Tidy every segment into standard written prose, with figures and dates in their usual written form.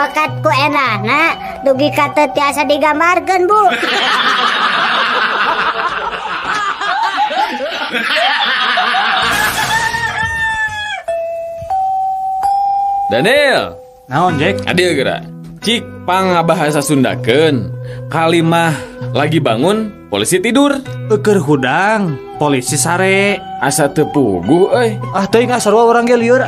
Bakat ku endahna dugi ka teu tiasa digambarkeun, Bu. Daniel, naon Jack? Adil geura. Cik pangabahasa Sundakeun. Kalimah lagi bangun, polisi tidur. Eukeun hudang, polisi sare. Asa teu puguh euy. Ah teuing ah sarua urang ge lieur.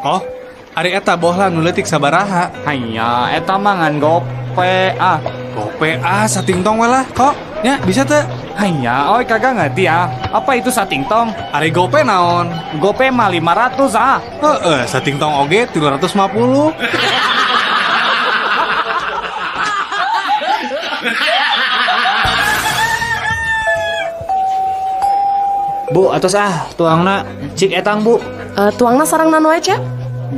Oh, ari eta bohlam nu leutik sabaraha? Hanya eta mah ngan gope ah. Gope ah satingtong we lah kok. Nya bisa teu? Hanya, oi kagak ngerti ah. Apa itu satingtong? Ari gope naon? Gope mah 500 ah. Heeh, satingtong oge 350. Bu, atos ah tuangna cik etang bu. Tuangna sarang nano aja?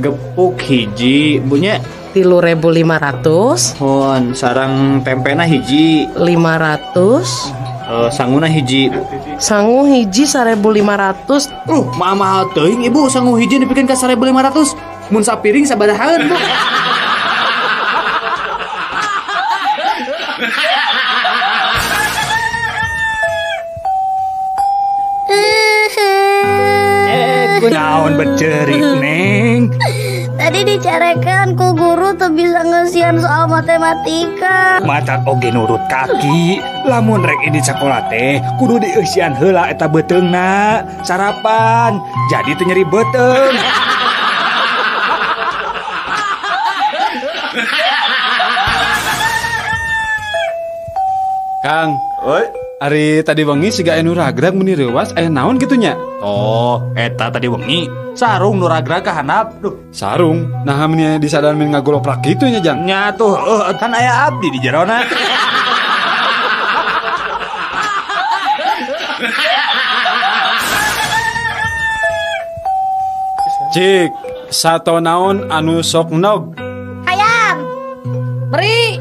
Gepuk hiji, bunya 3.500. Hon, sarang tempena hiji 500. Sanguna hiji. Sangu hiji 1.500. Mahal teuing ibu, sangu hiji dipikeun ka 1.500. Mun sapiring sabarahaan, Bu? Naon becerik, Neng? Tadi dicarekan ku guru tuh bisa ngesian soal matematika. Mata oge nurut kaki. Lamun rek ini sekolah teh kudu dieusian heula eta beuteungna. Sarapan jadi teu nyeri beuteung. Kang, oi, ari tadi wengi siga anu ragrag meni reuwas aya naon kitu nya? Oh, eta tadi wengi sarung nu ragrag ka handap. Duh, sarung. Nah, meni disadan men ngagoloprak kitu nya, Jang. Nya tuh, kan aya abdi di jerona. Cik, sato naon anu sok nog? Hayam. Beri.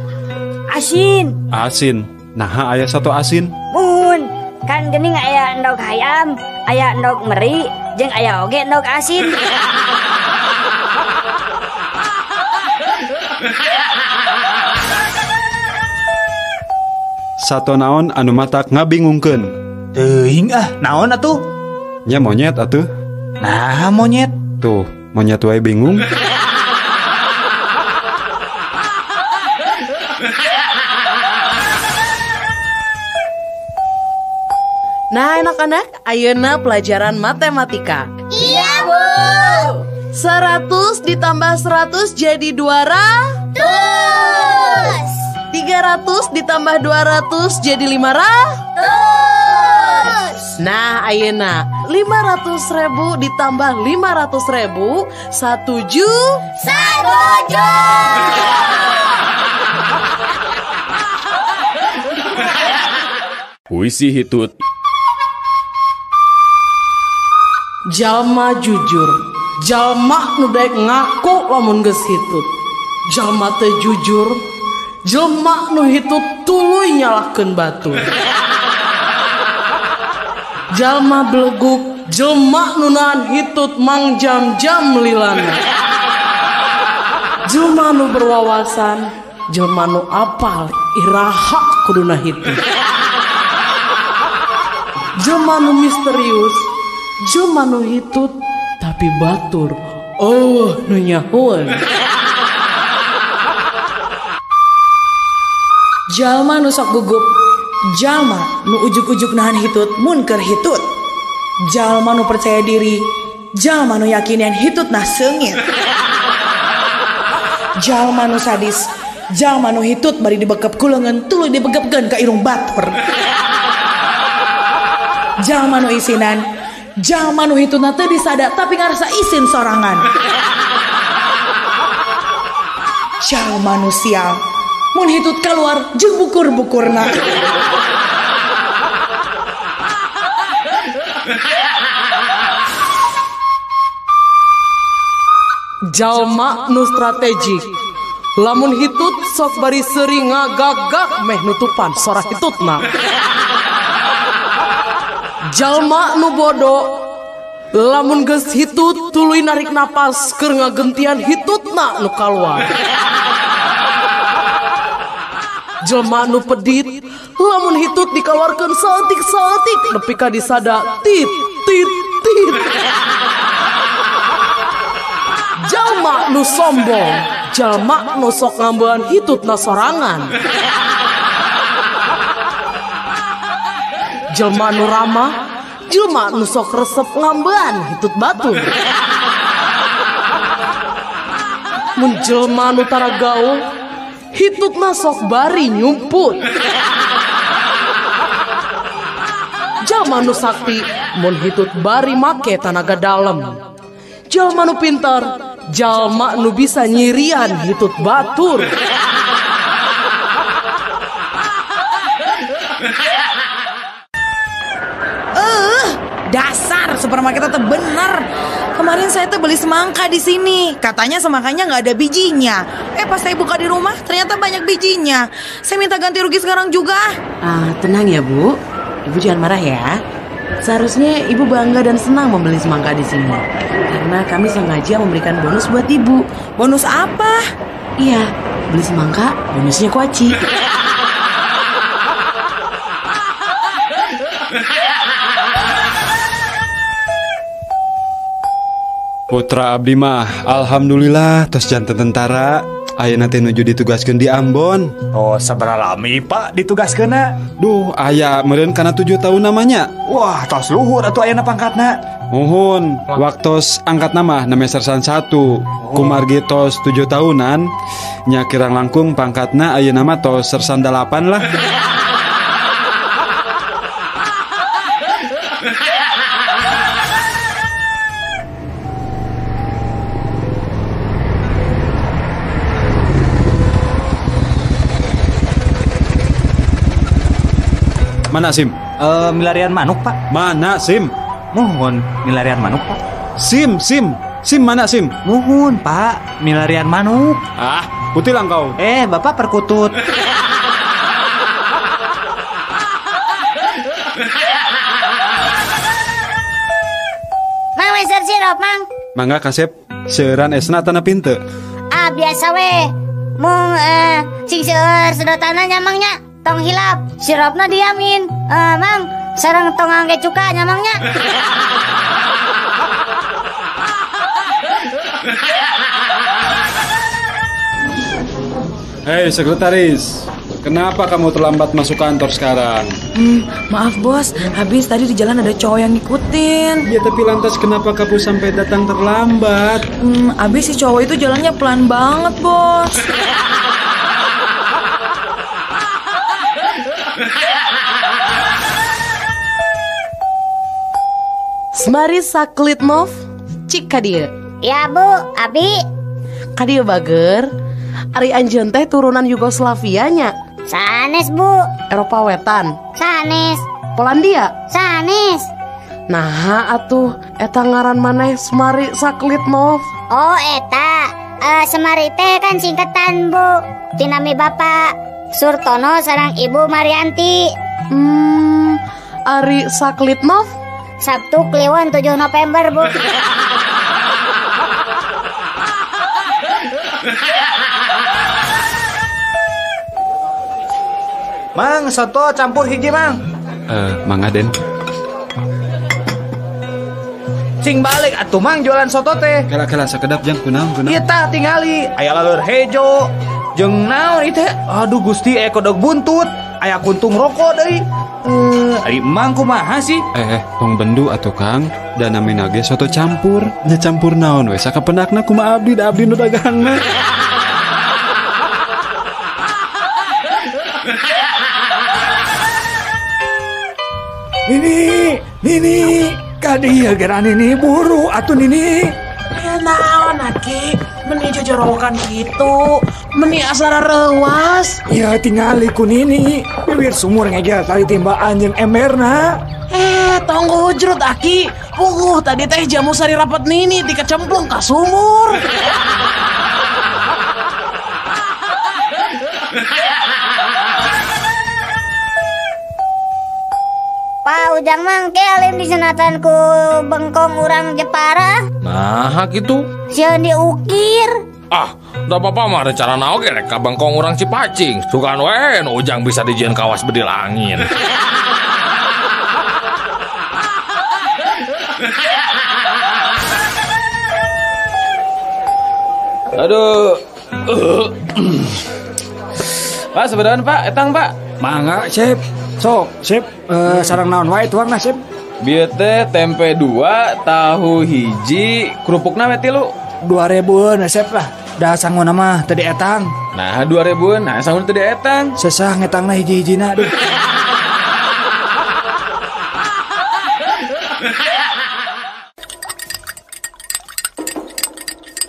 Asin. Asin. Nah, aya satu asin. Mun, kan geuning aya endog hayam, aya endog meri, jeung aya oge endog asin. Sato naon anu matak ngabingungkeun? Teuing ah, naon atuh? Nya monyet atuh. Nah, monyet. Tuh, monyet wae bingung. Nah, anak-anak, ayeuna pelajaran matematika. Iya, Bu. 100 ditambah 100 jadi 200. 300 ditambah 200 jadi 500. Nah, ayeuna 500.000 ditambah 500.000 1 juta. 1 juta. Puisi hitut. Jalma jujur, jalma nu daek ngaku lamun geus hitut. Jalma teu jujur, jelma nu hitut tuluy nyalahkeun batur. Jalma beleguk, jelma nu nahan hitut mangjam-jam lilana. Jelma nu berwawasan, jelma nu apal iraha kuduna hitut. Jelma nu misterius, jelma nu hitut tapi batur, oh nu nyahoan. Jalma nu sok gugup, jalma nu ujug-ujug nahan hitut mun keur hitut. Jalma nu percaya diri, jalma nu yakin yen hitut nah seungit. Jalma nu sadis, jalma nu hitut bari dibekep ku leungeun tuluy dibegepkeun ka irung batur. Jalma nu isinan, jalma nu hitutna teu disada tapi ngarasa isin sorangan. Jalma nu sial, mun hitut keluar jeung bukur-bukurna. Jalma nu strategik, lamun hitut sok bari seuri ngagagak meh nutupan sora hitutna. Jalma nu bodoh lamun geus hitut tuluy narik napas keur ngagentian hitutna nu kaluar. Jelma nu pedit lamun hitut dikaluarkeun saeutik-saeutik nepi ka disada tit tit tit. Jalma nu sombong, jalma nu sok ngambean hitutna sorangan. Jelma nu ramah, jelma nu sok resep ngambean hitut batur. Mun jelma nu tara gaul, hitutna sok bari nyumput. Jalma nu sakti, mun hitut bari make tanaga dalem. Jalma nu pintar, jalma nu bisa nyirian hitut batur. Dasar supermarket itu benar. Kemarin saya tuh beli semangka di sini. Katanya semangkanya nggak ada bijinya. Pas saya buka di rumah ternyata banyak bijinya. Saya minta ganti rugi sekarang juga. Tenang ya Bu. Ibu jangan marah ya. Seharusnya ibu bangga dan senang membeli semangka di sini. Karena kami sengaja memberikan bonus buat ibu. Bonus apa? Iya, beli semangka, bonusnya kuaci. Putra abdi mah alhamdulillah tos janten tentara. Ayeuna teh nuju ditugaskeun di Ambon. Oh, sabaraha lami Pak ditugaskeunna? Duh, aya meureun kana 7 tahun namanya. Wah, tos luhur atuh ayeuna pangkatna. Muhun, waktos angkat nama namanya sersan 1. Kumargi tos 7 tahunan, nya kirang langkung pangkatna ayeuna mah tos sersan 8 lah. Mana SIM? Milarian manuk, Pak. Mana SIM? Mohon, milarian manuk, Pak. SIM, SIM. SIM mana SIM? Mohon, Pak. Milarian manuk. Ah, putih lah kau. Bapak perkutut. Mang, meser sirup, Mang. Mangga kasep, seueuran esna tanah pinte. Ah, biasa we. Mung sing seueur sedotanna nya Mang nya. Tong hilap, sirupna diamin. Mang, sareng tong angge cuka nya Mang nya. Hei sekretaris, kenapa kamu terlambat masuk kantor sekarang? Maaf bos, habis tadi di jalan ada cowok yang ngikutin. Ya tapi lantas kenapa kamu sampai datang terlambat? Habis si cowok itu jalannya pelan banget bos. Semari Saklitnov, cik kadieu. Ya Bu, abi. Kadieu bager. Ari anjeun teh turunan Yugoslavia nya. Sanes Bu. Eropa Wetan. Sanes. Polandia. Sanes. Nah atuh eta ngaran maneh Semari Saklitnov. Oh eta, Semari teh kan singkatan Bu. Tinami Bapak Surtono sareng Ibu Marianti. Ari Saklitnov Sabtu Kliwon 7 November Bu. Mang, soto campur hiji Mang. Mang Aden. Cing balik atuh Mang jualan soto teh. Kala-kala sakedap jang kunaon kunaon. Ieu tah tingali, aya laleur hejo. Jeung naon ieu teh? Aduh Gusti, aya kodok buntut, aya kuntung rokok deui. Ari Mang kumaha sih? Tong bendu atuh Kang, da namina ge soto campur. Nya campur naon we sakapendakna kumaha abdi da abdi nu dagangna. Nini, Nini, kadieu geura Nini buru atuh Nini. Naon aki, meni jojorowokan kitu, meni asara reuas. Ya tingali ku Nini, bibir sumur ngegel tali timbaan jeung emberna. Tong hujrut aki, puguh tadi teh jamu sari rapat Nini dikecemplung ka sumur. Pak Ujang mah engke alim disunatan ku bengkong urang Jepara. Nah, kitu. Sieun diukir. Ah, da bapak mah rencana oge rek ka bengkong urang Cipacing. Sugan we nu Ujang bisa dijieun kawas bedil angin. Aduh. Pak, sebenarnya Pak, etang Pak. Mangga, Sip. Sok, Sip, sarang naon wae tuangna, Sip. Bieu teh tempe 2, tahu hiji, kerupukna we 3. 2000-eun Sip lah. Da sanguna mah teu dietang. Nah, 2000-eun, nah sanguna teu dietang. Sesah ngetangna hiji-hijina aduh.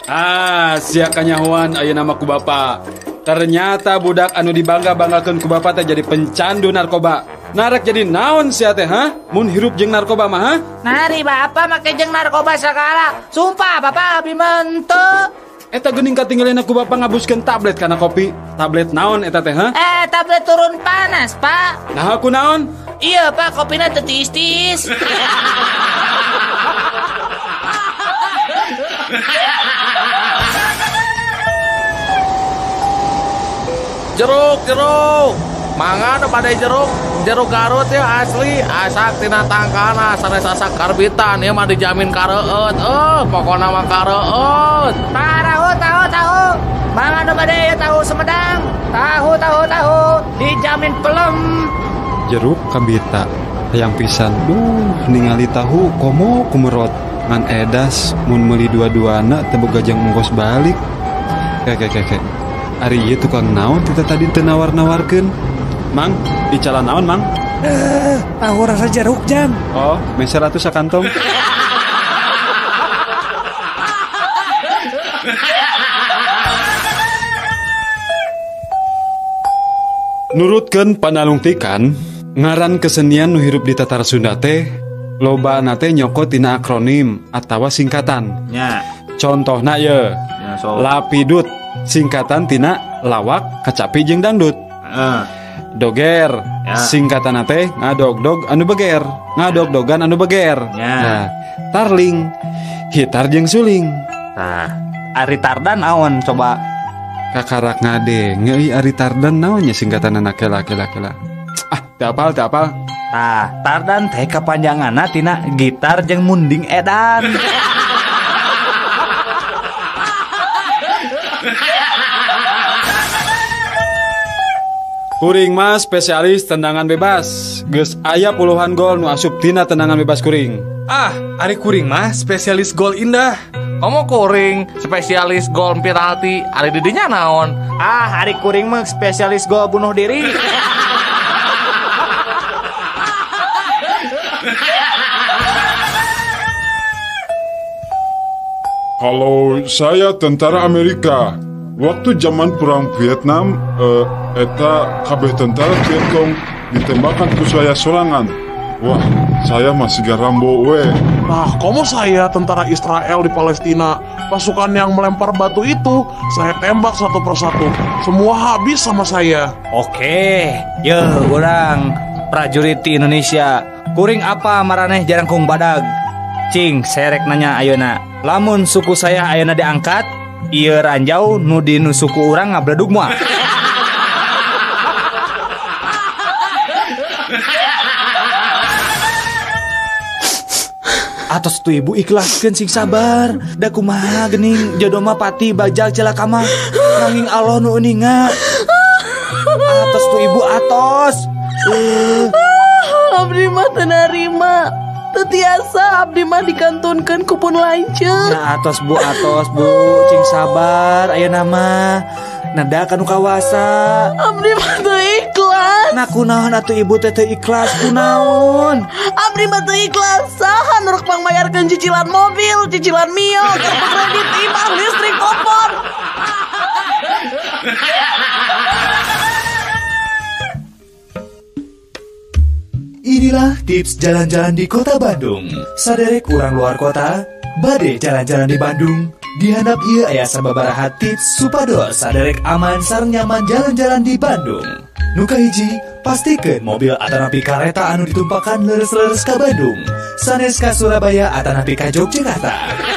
Ah, sia kanyahoan ayeuna mah ku bapa. Ternyata budak anu dibangga-banggakeun ku bapa teh jadi pencandu narkoba. Narek jadi naon sia teh, ha? Mun hirup jeung narkoba mah, ha? Nari bapak make jeung narkoba sagala. Sumpah bapak abdi mah henteu. Eta geuning katinggalina ku bapa ngabuskeun tablet kana kopi. Tablet naon eta teh, ha? Tablet turun panas, Pak. Nah, ku naon? Iya, Pak, kopina teu tiis-tiis. Jeruk, jeruk. Mangga nu bade jeruk, jeruk Garut ya asli, asak tina tangkana sanes asak karbitan ieu mah dijamin kareueut. Pokona mah kareueut. Tahu, tahu, tahu. Mangga nu bade tahu Sumedang. Tahu, tahu, tahu. Dijamin pelem. Jeruk kabita hayang pisan. Duh, ningali tahu komo kumerot. Ngan edas mun meuli dua-duana teu boga jang ongkos balik. Keke. Ari ieu tukang naon kita tadi teu nawar-nawarkeun. Mang, icalan naon, Mang? Tahu rasa jeruk jam. Oh, meser atuh sakantong. Nurutkeun panalungtikan, ngaran kesenian nu hirup di Tatar Sunda teh lobana teh nyokot tina akronim atawa singkatan. Nya. Contohna ye. Ya, so. Lapidut singkatan tina lawak kacapi jeung dangdut. Doger ya. Singkatan teh ngadogdog anu beger, ngadogdogan anu beger. Ya. Nah, tarling hitar jeung suling. Nah, ari tardan naon coba? Kakarak ngadenge euy ari tardan naon nya singkatanna kela kela kela. Ah, teu apal teu apal. Tah, tardan teh kapanjanganna tina gitar jeung munding edan. Kuring mah spesialis tendangan bebas. Geus aya puluhan gol nu asup tina tendangan bebas kuring. Ah, ari kuring mah spesialis gol indah. Komo kuring spesialis gol penalti, ari didinya naon? Ah, ari kuring mah spesialis gol bunuh diri. Kalau saya tentara Amerika, waktu zaman perang Vietnam, eta kabeh tentara Vietcong ditembakkan ku saya sorangan. Wah, saya masih Rambo we. Nah, komo saya tentara Israel di Palestina, pasukan yang melempar batu itu, saya tembak satu persatu. Semua habis sama saya. Oke, ye urang prajurit di Indonesia. Kuring apa maraneh jarangkung badag? Cing, serek nanya ayeuna. Lamun suku saya ayeuna diangkat, ieu ranjau nu di nu suku urang ngabledug moal. Atos tuh ibu ikhlaskeun sing sabar. Da kumaha geuning jodoh mah pati bajal celaka mah. Nanging Allah nu uninga. Atos tuh ibu atos. Abdi mah teu narima. Teu tiasa abdi mah dikantunkeun ku pun lanceuk. Nah atos bu cing sabar ayeuna mah. Nada kanu kawasa. Abdi mah teu ikhlas. Nah kunaon atuh ibu teh teu ikhlas kunaon? Abdi mah teu ikhlas. Saha nu rek pangmayarkeun cicilan mobil, cicilan Mio, kartu kredit, imah, listrik, kompor. Inilah tips jalan-jalan di Kota Bandung. Saderek urang luar kota, bade jalan-jalan di Bandung. Dihandap ieu aya sababaraha tips supados saderek aman sareng nyaman jalan-jalan di Bandung. Nu kahiji, Pastikeun mobil atanapi kareta anu ditumpakan leres-leres ka Bandung, sanes ka Surabaya atanapi ka Yogyakarta.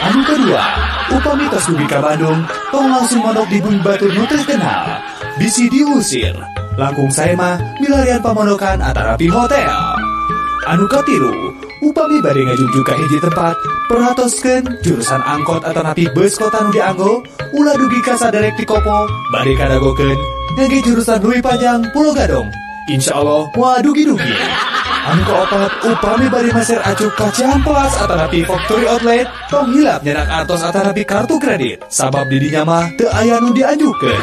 Anu kedua, upami tos dugi ka Bandung, tong langsung mondok di bumi batur nu terkenal. Bisi diusir. Langkung sae mah milarian pamondokan atanapi hotel. Anu katilu, upami bade ngajugjug ka hiji tempat, perhatoskeun jurusan angkot atanapi bus kota nu dianggo, ulah dugi ka saderek ti Kopo, bade kadagokeun ngangge jurusan Leuwi Panjang Pulo Gadung. Insya Allah moal dugi-dugi. Anu kaopat, upami bade meser acuk ka Cihampelas atanapi Factory Outlet, tong hilap nyenak artos atanapi kartu kredit, sabab di dinya mah teu aya nu dianjukeun.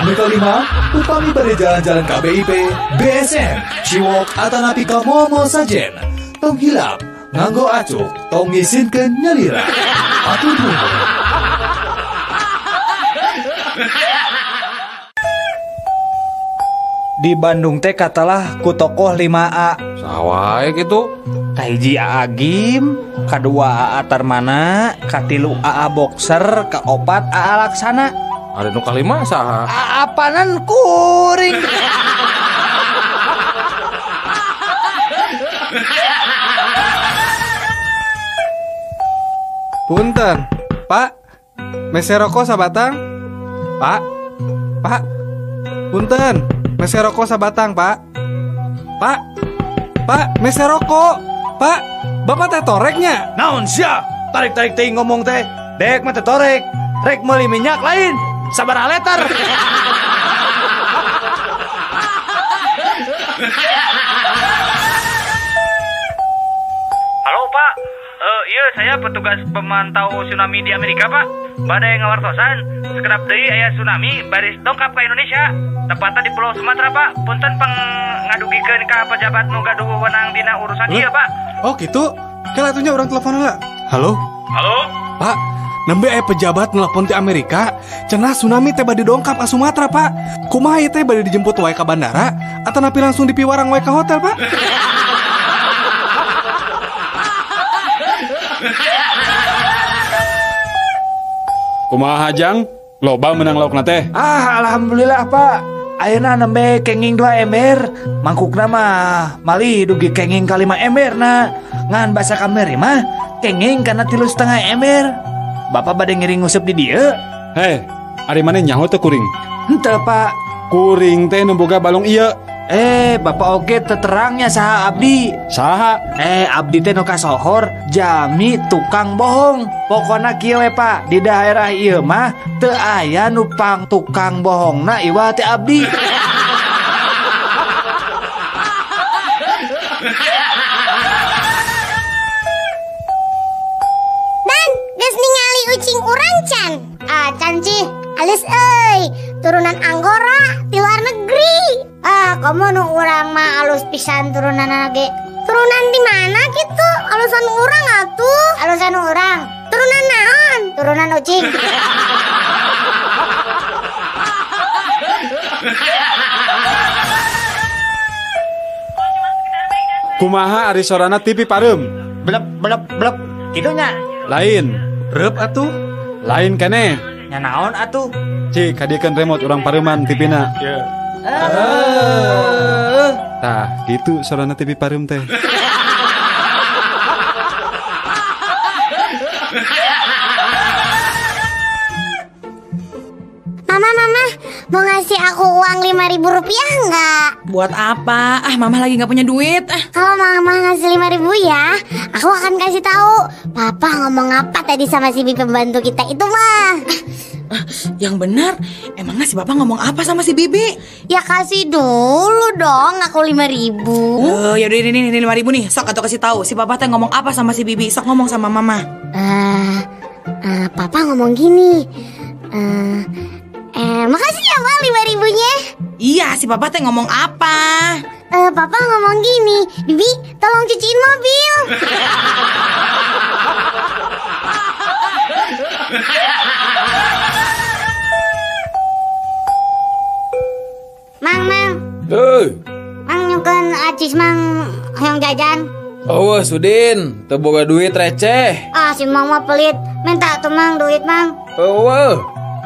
Anu kalima, upami bade jalan-jalan ka BIP, BSM, Ciwok atanapi ka mall-mall sajen, tong hilap nganggo acuk, tong ngisinkeun nyalira. Atur nuhun. Di Bandung teh katalah ku tokoh 5A. Sawae gitu. Kahiji AA Gim, kadua AA Tarmana, katilu AA Boxer, kaopat AA Laksana. Ada nu kalima saha? AA panan kuring. Punten, Pak. Meser rokok sabatang? Pak. Pak. Punten. Meser rokok sabatang, Pak. Pak. Pak, meser rokok. Pak, Bapak teh toreknya. Naon sia? Tarik-tarik teuing ngomong teh. Dek mah teh torek. Rek meuli minyak lain. Sabaraha liter. Halo, Pak. Iya, saya petugas pemantau tsunami di Amerika, Pak. Badai ngawartosan, sekedap deui aya tsunami baris dongkap ka Indonesia. Tepatnya di Pulau Sumatera, Pak. Punten pangadugikeun ka pejabat nu gaduh wewenang dina urusan ieu, Pak. Oh, gitu. Kela atunya urang telepon heula. Halo? Halo? Pak, nembe aya pejabat nelpon ti Amerika, cenah tsunami teh bade dongkap ka Sumatera, Pak. Kumaha ieu teh bade dijemput wae ka bandara atanapi langsung dipiwarang wae ka hotel, Pak? Kumaha Jang? Loba menang laukna teh. Ah, alhamdulillah, Pak. Ayeuna nembe kenging 2 ember, mangkukna mah malih dugi kenging ka 5 ember na. Ngan basa kamari mah kenging kana 3,5 ember. Bapak bade ngiring nguseup di dieu. Heh, ari maneh nyaho teu kuring? Henteu, Pak. Kuring teh nu boga balong ieu. Bapak oge teterangnya saha abdi. Saha? Abdi teh nu kasohor jami tukang bohong. Pokona kieu we, Pak, di daerah ieu mah teu aya nu pang tukang bohongna iwal teh abdi. Dan geus ningali ucing urang can. Ah, can cih, alus euy, turunan Anggora ti luar negeri. Ah, komo nu urang mah alus pisan turunanna ge. Turunan di mana gitu? Alusan urang atuh. Alusan urang. Turunan naon? Turunan ucing. Kumaha ari sorana TV pareum? Blep blep blep. Kitu nya. Lain. Reup atuh. Lain keneh. Nya naon atuh? Cik, kadiekeun remote urang pareuman TV-na. Ye. Tah, gitu sorana TV pareum teh. Mama, mama, mau ngasih aku uang 5.000 rupiah nggak? Buat apa? Ah, mama lagi nggak punya duit. Ah. Kalau mama ngasih 5.000 ya, aku akan kasih tahu papa ngomong apa tadi sama si bibi pembantu kita itu mah. Yang benar, emangnya si bapak ngomong apa sama si bibi? Ya kasih dulu dong aku 5.000. Oh, yaudah ini 5.000 nih. Sok atau kasih tahu si papa teh ngomong apa sama si bibi. Sok ngomong sama mama. Papa ngomong gini. Makasih ya Ma 5.000-nya. Iya, si papa teh ngomong apa? Papa ngomong gini, Bibi tolong cuciin mobil. Mang, mang. Mang nyungkeun acis mang hayang jajan. Oh, Sudin, teu boga duit receh. Ah, si mang mah pelit. Minta tuh mang duit mang. Eueuh.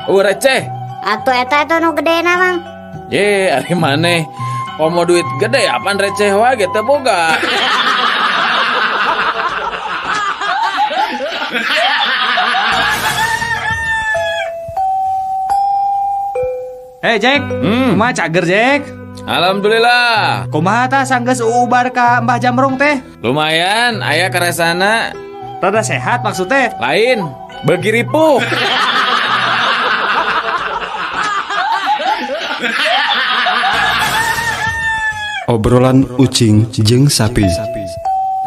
Eueuh receh. Atuh eta itu nu gedena mang. Ye, ari maneh. Komo duit gede apaan receh wae ge teu boga. Hey Jack, kumaha cager Jack? Alhamdulillah. Kumaha tah sanggeus uubar ka Mbah Jamrong teh? Lumayan, aya karesana. Rada sehat maksudnya? Lain, beuki ripuh. Obrolan ucing jeung sapi.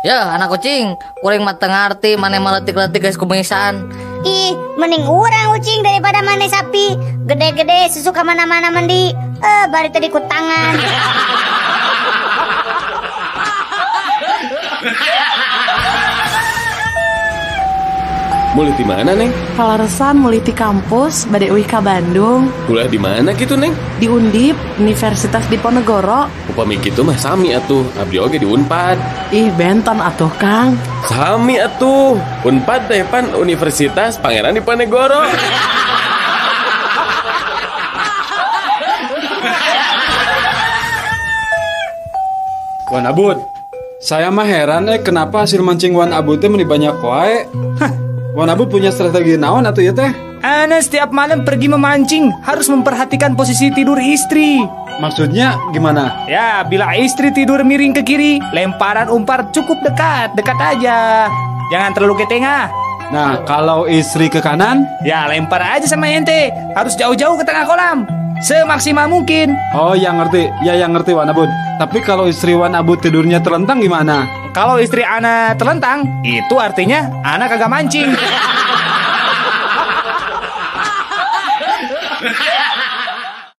Ya, anak kucing, kuring mah teu ngarti maneh mah leutik-leutik geus kumisan. Ih, mending urang ucing daripada maneh sapi. Gede-gede susu ka mana-mana mandi. Bari tadi ku tangan. Mulih di mana, Neng? Palaresan mulih ti kampus, bade uih ka Bandung. Kuliah di mana gitu, Neng? Di Undip, Universitas Diponegoro. Upami kitu mah sami atuh, abdi oge di Unpad. Ih, benton atuh, Kang. Sami atuh, Unpad teh pan Universitas Pangeran Diponegoro. Wan Abud, saya mah heran kenapa hasil mancing Wan Abud teh meni banyak wae. Hah. Wan Abud punya strategi naon atuh ya teh? Ana setiap malam pergi memancing harus memperhatikan posisi tidur istri. Maksudnya gimana? Ya, bila istri tidur miring ke kiri, lemparan umpan cukup dekat, dekat aja. Jangan terlalu ke tengah. Nah, kalau istri ke kanan? Ya, lempar aja sama ente. Harus jauh-jauh ke tengah kolam. Semaksimal mungkin. Oh, yang ngerti. Ya, yang ngerti Wan Abud. Tapi kalau istri Wan Abud tidurnya terlentang gimana? Kalau istri ana terlentang, itu artinya ana kagak mancing.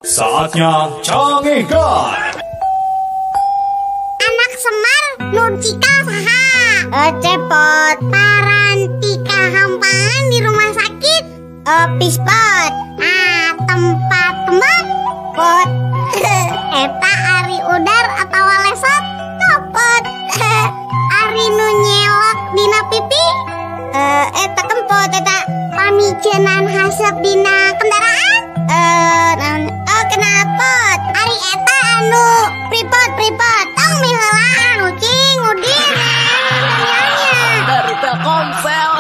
Saatnya Cangehgar. Anak Semar nu cikal saha? Cepot. Parantika hampangan di rumah sakit. Pispot. Ah, tempat tembak. Pot. Eta ari udar atau lesot. Copot. Ari nu nyelok dina pipi. Eta kempot eta pamicenan hasep dina kendaraan. Kenapot. Ari eta anu pripot tong miheulaan ucing udin. Dari Telkomsel.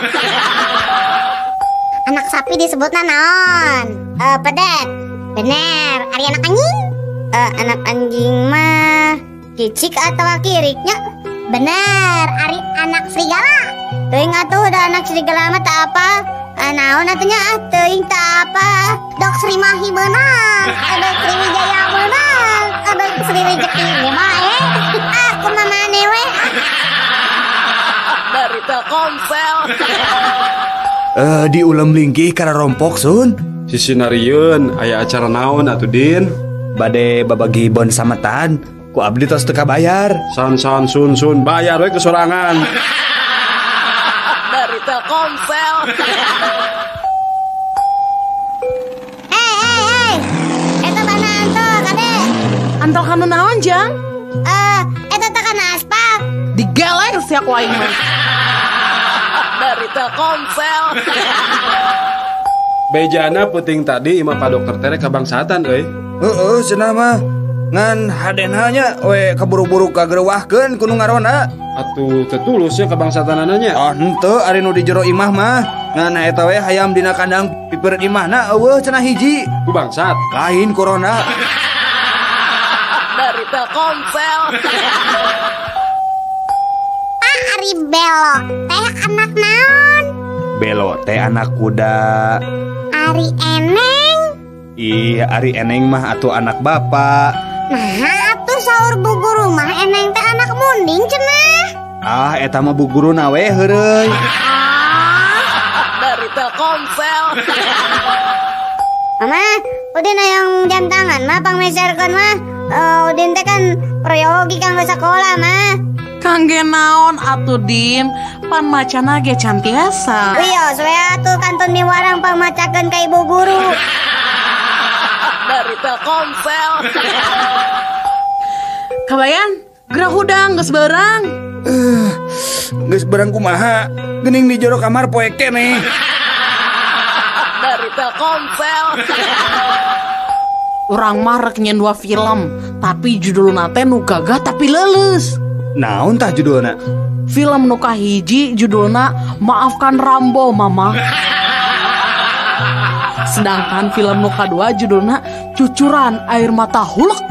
Anak sapi disebutna naon? Pedet. Bener. Ari anak anjing? Anak anjing mah cicik atau kiriknya? Bener. Ari anak serigala. Teuing atuh da anak serigala mah tak apa. Naon atunya ah teuing tak apa. Dok Sri Mahi beunang, dok Sri Wijaya beunang, dok Sri Rejeki mah aku mah maneh we. Dari Telkomsel. Di ulem linggih kana rompok sun. Sisi narieun aya acara naon atuh Din? Bade babagi bon sametan, ku abdi tos teu kabayar. San san sun sun bayar we kesorangan. Dari Telkomsel. Hei. Eta bana antol kade. Antol kanu naon, Jang? Eta teh kana aspal. Digeleng sia ku aing mah. Dari Telkomsel. Bejana peuting tadi imah Pak Dokter tere kabangsatan euy. Heeh, cenah mah. Ngan hadena nya we kaburu-buru kagerewahkeun ku nu ngaronda. Atuh teu tulus nya kabangsatanana nya. Ah henteu ari nu di jero imah mah. Ngan eta we hayam dina kandang pipireun imahna eueuh cenah hiji. Ku bangsat. Lain corona. Dari Telkomsel. Ah ari Belo teh anak naon? Belo teh anak kuda. Ari Eneng? Ih, ari Eneng mah atuh anak bapak. Nah, atuh saur bu guru mah Eneng teh anak munding cenah. Ah, eta mah bu guruna we heureuy. Dari Telkomsel. Mama, Udin hayang jam tangan mah pangmeserkeun mah. Udin teh kan proyogi kanggo sakola mah. Kangge naon atuh Din, pan macana ge can tiasa. Wios we atuh kantun miwarang pangmacakeun ka ibu guru. Dari Telkomsel. Kabayan, gerah hudang geus beurang. Geus beurang kumaha? Geuning di jero kamar poe keneh. Dari Telkomsel. Urang mah rek nyeun dua film, Tapi judulna teh nu gagah tapi leuleus. Naon tah judulna? Film nu kahiji judulna Maafkan Rambo Mama. Sedangkan film nu kadua judulna Cucuran Air Mata Hulk.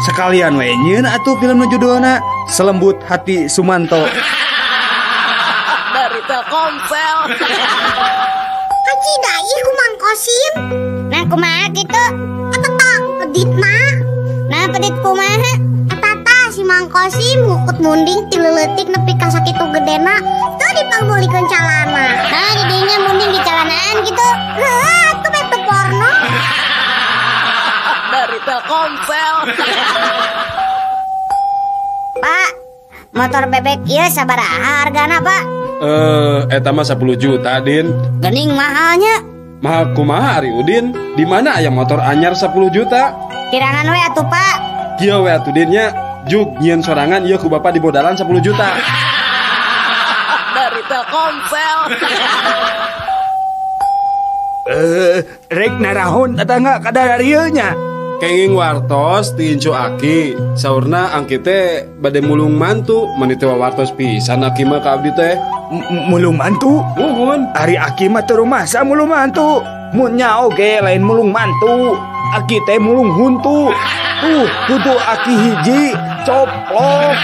Sekalian we nyieun atuh film nu judulna Selembut Hati Sumanto. Dari Telkomsel. Kacida ieu ku Mang Kosim. Nah kumaha kitu? Eta tah peditna. Nah pedit kumaha? Eta tah si Mang Kosim ngukut munding ti leuletik nepi ka sakitu gedena teu dipangmeulikeun calana. Nah didinya munding di calanaan kitu. Heuh atuh bae teu porno. Dari Telkomsel. Pak, motor bebek ieu sabaraha hargana, Pak? Eta mah 10 juta, Din. Gening mahalnya. Mahal kumaha ari Udin? Di mana aya motor anyar 10 juta? Kirangan we atuh, Pak. Kieu we atuh Din nya, jug nyieun sorangan ieu ku bapak dibodalan 10 juta. Dari Telkomsel. Rek narahon tetangga kadarieu nya. Kenging wartos ti incu aki, saurna angki teh bade mulung mantu, meni teh wartos pisan aki mah ka abdi teh. Mulung mantu? Muhun. Ari aki mah teu rumasa mulung mantu. Mun nya oge lain mulung mantu. Aki teh mulung huntu. Tuh, huntu aki hiji coplok.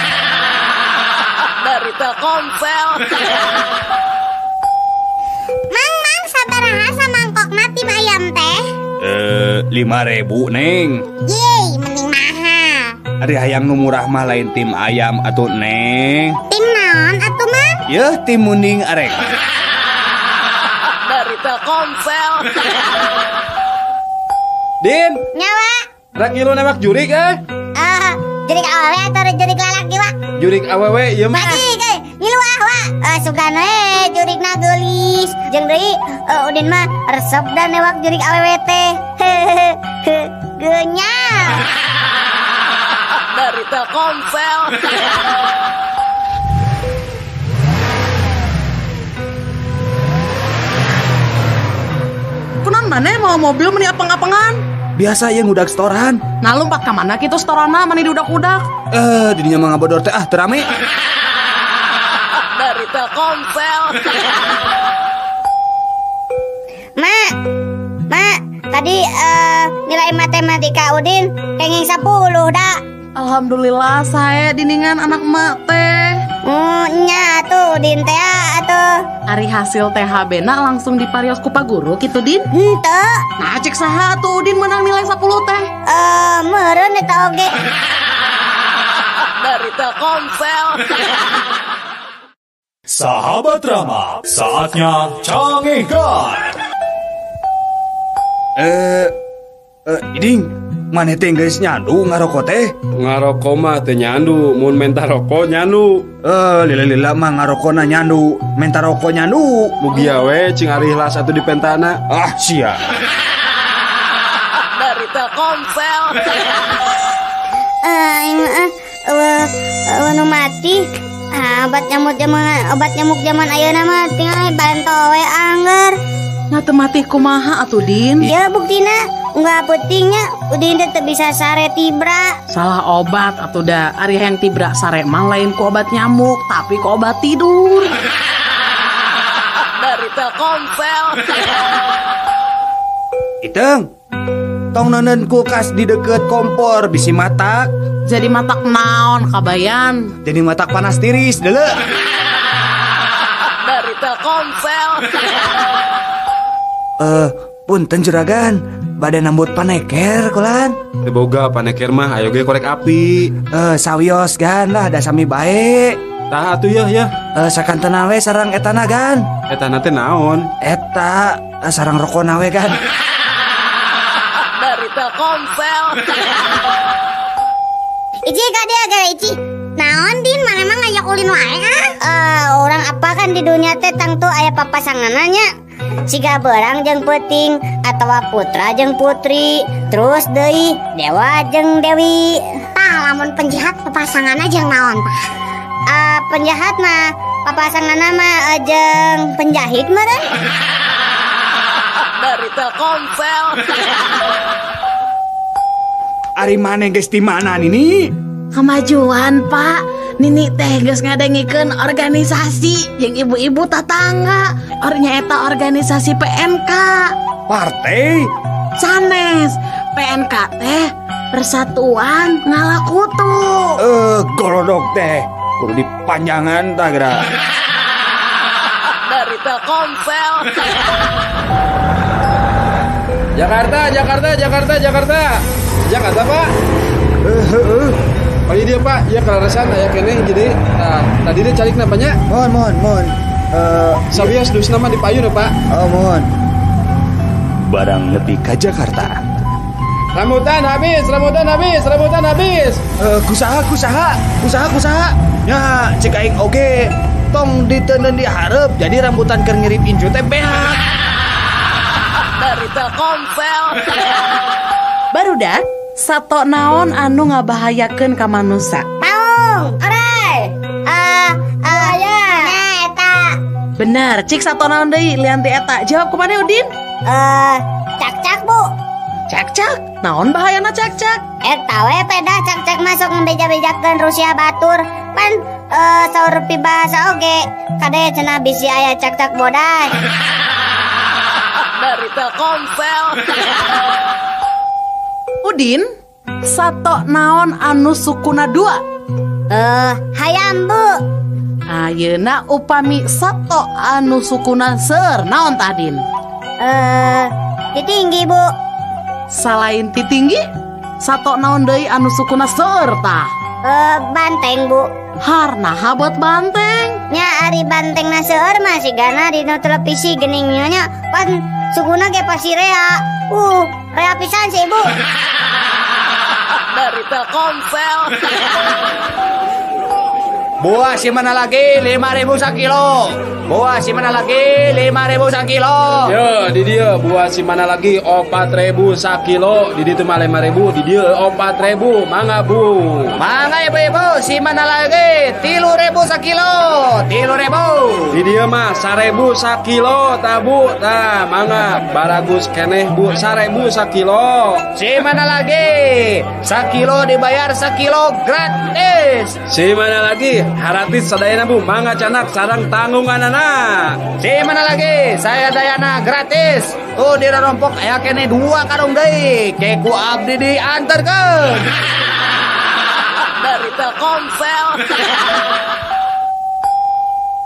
Dari Telkomsel. Mang, mang sabaraha samangkokna tim ayam teh? 5.000 neng. Yeay, mending mahal. Ari hayang nu murah mah lain tim ayam atuh neng. Tim naon atuh mang? Yeuh tim munding arek. Dari Telkomsel. Din. Nyawa. Rek ngilu nembak jurik eh? Jurik awewe atau jurik lalaki wa? Jurik awewe ieu mah. Bajik euy, ngilu ah wa. Sugan we jurikna geulis. Jeung deui Udin mah resep da newak jurik awewe teh. Genyal. Dari Telkomsel. Kunaon maneh mawa mobil meni apeng-apengan? Biasa ya ngudak setoran. Nah lompat ka mana kitu setorana mani diudak-udak? Didinya mah ngabodor teh ah teu rame. Dari Telkomsel. Ma, ma, tadi nilai matematika Udin kenging 10 dah. Alhamdulillah saya diningan anak mak teh. Nya tuh Udin teh atuh. Ari hasil THB na langsung diparios ku Pak Guru kitu Din? Henteu. Nah cek saha atuh Udin menang nilai 10 teh? Meureun eta oge. Dari Telkomsel. Sahabat Rama, saatnya canggihkan. Iding, maneh teh geus nyandu ngaroko teh? Ngaroko mah teh nyandu, mun menta roko nyandu. Lila-lila mah ngarokona nyandu, menta roko nyandu. Mugia we cing ari ikhlas atuh dipentana. Ah, sia. Dari Telkomsel. Nu mati. Obat nyamuk zaman ayeuna mah tinggal banto we angger. Nah teu mati kumaha atuh Din? Ya buktina unggal peutingnya Udin teh teu bisa sare tibra. Salah obat atuh da. Ari hayang tibra sare mah lain ku obat nyamuk tapi ku obat tidur. Dari Telkomsel. Iteng, tong neuneun kulkas di deket kompor bisi matak. Jadi matak naon kabayan? Jadi matak panas tiris deuleu. Dari Telkomsel. Punten juragan, bade nambut paneker kulan. Teu boga paneker mah ayo ge korek api. Sawios gan lah da sami bae. Tah atuh yeuh yeuh. Sakantena we sareng etana gan. Etana teh naon? Eta sareng rokona we gan. Dari Telkomsel. Ici ka dia gara Ici. Naon Din maneh mah ngajak ulin wae ah? Orang apa kan di dunia teh tangtu aya papasanganna. Siga berang jeung peuting atawa putra jeung putri, terus deui dewa jeung dewi. Tah lamun penjahat papasanganna jeung naon tah? Penjahat mah papasanganna mah jeung penjahit meureun. Dari Telkomsel. Ari maneh geus di mana Nini? Kemajuan, Pak. Nini teh geus ngadengikeun organisasi jeung ibu-ibu tatangga. Ornya eta organisasi PNK. Partai? Sanes. PNK teh Persatuan Ngalakutu. Golodok teh kudu dipanjangan tah geura. Dari Telkomsel. Jakarta, Jakarta, Jakarta, Jakarta. Jakarta, Pak. Oh iya dia, Pak. Ya kelaresan aya keneh jadi. Nah, tadi dia calik napanya? Mohon, mohon, mohon. Sabios dus nama di payun, Pak. Oh, mohon. Barang nepi ka Jakarta. Rambutan habis, rambutan habis, rambutan habis. Kusaha, kusaha, kusaha, kusaha. Ya, cek aing oge. Tong diteundeun di hareup, jadi rambutan keur ngirip incu teh beak. Dari Telkomsel. Barudak, sato naon anu ngabahayakeun ka manusa? Maung, orai. Ya. Nah, eta. Bener, cik sato naon deui lian ti eta. Jawab kumaha Udin? Cak-cak, Bu. Cak-cak? Naon bahayana cak-cak? Eta we peda cak-cak masuk ngebeja-bejakeun Rusia batur. Pan saur pibahasa oge kade cenah bisi aya cak-cak boday. Dari Telkomsel. Udin, sato naon anu sukuna dua? Hayam, Bu. Ayeuna upami sato anu sukuna seur naon tah, Din? Titinggi, Bu. Salain titinggi, sato naon deui anu sukuna seur tah? Banteng, Bu. Harnaha buat banteng? Nya ari banteng na seueur mah sigana dina televisi geuning nya pan sukuna ge pasti rea. Rea pisan sih, Ibu. Dari Telkomsel. Buah si mana lagi 5.000 sakilo. Buah si mana lagi 5.000 sakilo. Yo, di dia buah si mana lagi 4.000 sakilo. Di ditu mah 5.000, di dia 4.000. Mangga Bu. Mangga ibu-ibu, si mana lagi 3.000 sakilo. 3.000. Di dia mah 1.000 sakilo tah Bu. Tah mangga baragus keneh Bu 1.000 sakilo. Si mana lagi? Sakilo dibayar sakilo gratis. Si mana lagi? Haratis sadayana Bu, mangga canak sarang tanggunganana. Si mana lagi? Saya dayana gratis. Tuh di rompok aya kene 2 karung deui. Ke ku abdi diantarkeun. Dari Telkomsel.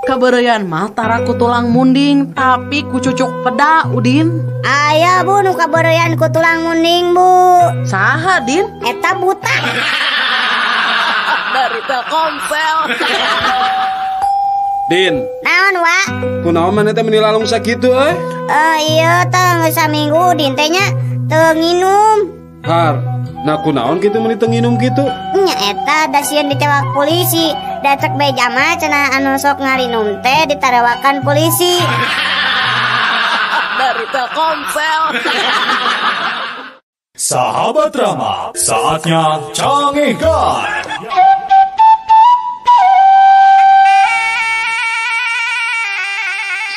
Kabeureuyan mah tara ku tulang munding tapi ku cucuk peda, Udin. Aya Bu nu kabeureuyan ku tulang munding, Bu. Saha, Din? Eta buta. Dari Telkomsel. Din. Naon, Wa? Kunaon maneh teh meni lalung sakitu euy? Iya teh geus saminggu Din teh nya teu nginum. Har, nah kunaon kitu meni teu nginum kitu? Nya eta da sieun ditewak polisi. Da cek beja mah cenah anu sok ngarinum teh ditarewakan polisi. Dari Telkomsel. Sahabat Rama, saatnya canggihkan.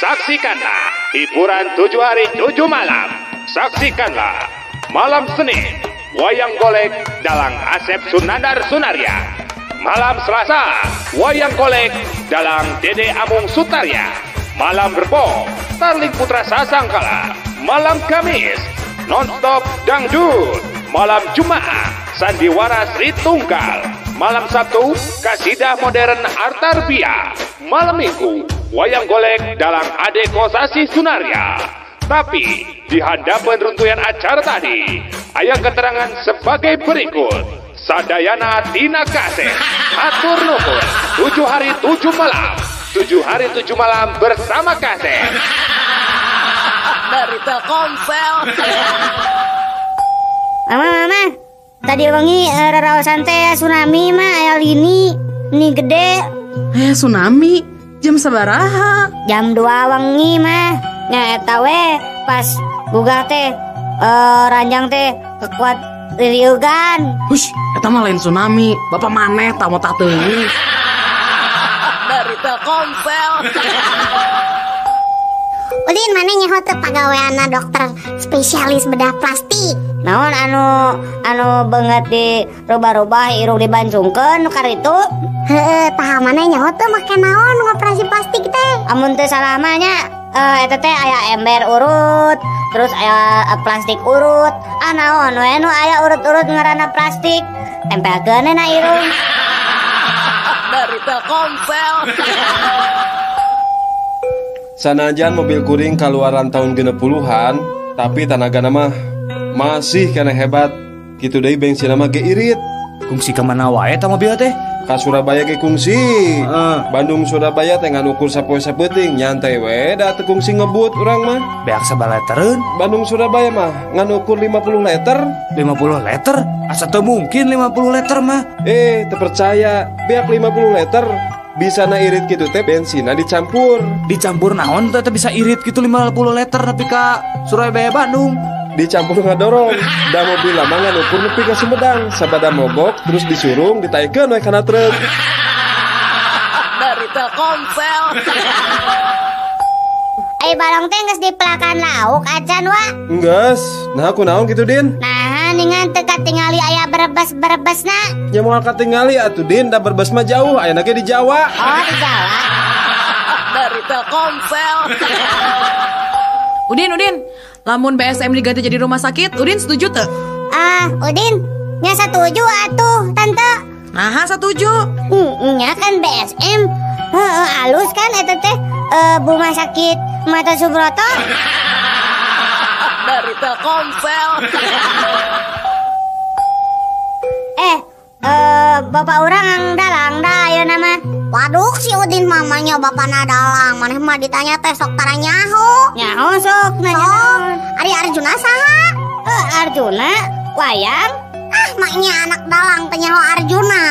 Saksikanlah hiburan 7 hari 7 malam. Saksikanlah malam Senin wayang golek dalang Asep Sunandar Sunarya. Malam Selasa wayang golek dalang Dede Amung Sutarya. Malam Rebo Starling Putra Sasangkala. Malam Kamis nonstop dangdut. Malam Jumat Sandiwara Sri Tunggal. Malam Sabtu Kasidah Modern Artarbia. Malam Minggu wayang golek dalang Ade Kosasi Sunarya. Tapi di hadapan runtuyan acara tadi, aya keterangan sebagai berikut. Sadayana Tina Kaseh, atur nuhun, 7 hari 7 malam, 7 hari 7 malam bersama Kaseh. Dari Telkomsel. Mama, mama, tadi wengi raraosan teh tsunami mah aya lini, ini gede. Tsunami? Jam sabaraha? Jam 2 wengi mah. Nya eta we pas gugah teh ranjang teh kekuat ririugan. Hush, eta mah lain tsunami. Bapak maneh tah mau tah teuing. Dari Telkomsel. Udin mana nyaho teu pagaweanna dokter spesialis bedah plastik. Naon anu beungeut di rubah-rubah irung dibancungkeun nu karitu? Heeh, tah mana nyaho teu make naon ngoperasi plastik teh? Amun teu salah mah nya eta teh aya ember urut, terus aya plastik urut. Ah naon we nu aya urut-urut ngaranna plastik. Tempelkeun na irung. Dari Telkomsel. Sanajan mobil kuring kaluaran tahun 60-an, tapi tanagana mah masih kena hebat. Kitu deui bensin mah ge irit. Kungsi ka mana wae eta mobil teh? Ka Surabaya ge kungsi. Bandung Surabaya teh ngan ukur sapoe sapeuting, nyantai we da teu kungsi ngebut urang mah. Beak sabaraha litereun? Bandung Surabaya mah ngan ukur 50 liter. 50 liter? Asa teu mungkin 50 liter mah. Teu percaya, beak 50 liter. Bisa na irit gitu teh bensinna dicampur. Dicampur naon teh bisa irit gitu 50 liter nepi ka Surabaya Bandung. Dicampur ngadorong. Da mobil lama ngan ukur nepi ka Sumedang. Sabada mogok terus disurung ditaekeun we kana truk. Dari Telkomsel. Ai barang teh geus dipelakan lauk acan wa. Enggeus. Nah kunaon kitu Din? Nah ningan teu katingali aya berebes-berebesna. Ya moal katingali atuh Din, da Brebes mah jauh, ayeuna ge di Jawa. Oh, di Jawa. Dari Telkomsel. Udin, lamun BSM diganti jadi rumah sakit, Udin setuju teu? Ah, Udin, nya setuju atuh, Tante. Nah, setuju. Nya kan BSM. Heeh, alus kan eta teh rumah sakit Mata Subroto. Dari Telkomsel. Bapak urang dalang dah ayeuna mah. Waduh si Udin mamanya bapana dalang. Maneh mah ditanya teh sok tara nyaho. Nyaho sok nanya naon. Ari Arjuna saha? Arjuna wayang. Ah maknya anak dalang teh nyaho Arjuna.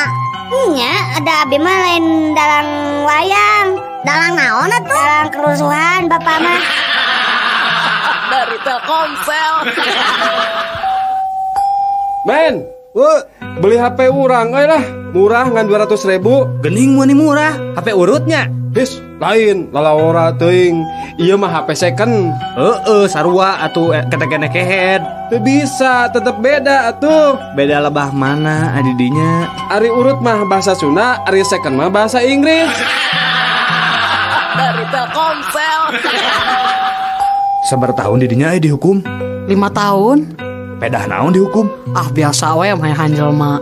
Nya ada abi mah lain dalang wayang. Dalang naon atuh? Dalang kerusuhan bapak mah. Dari Telkomsel. Men, beli HP urang euy lah, murah ngan 200.000. Gening mun murah, HP urutnya. His, lain lalawora teuing. Ieu mah HP second. Heeh, sarua atuh ketekene kehead. Teu bisa, tetep beda atuh. Beda lebah mana adidinya? Ari urut mah bahasa Sunda, ari second mah bahasa Inggris. Dari Telkomsel. Sabar tahun didinya dihukum? 5 tahun. Pedah naon dihukum? Ah biasa we mah hanjel mah.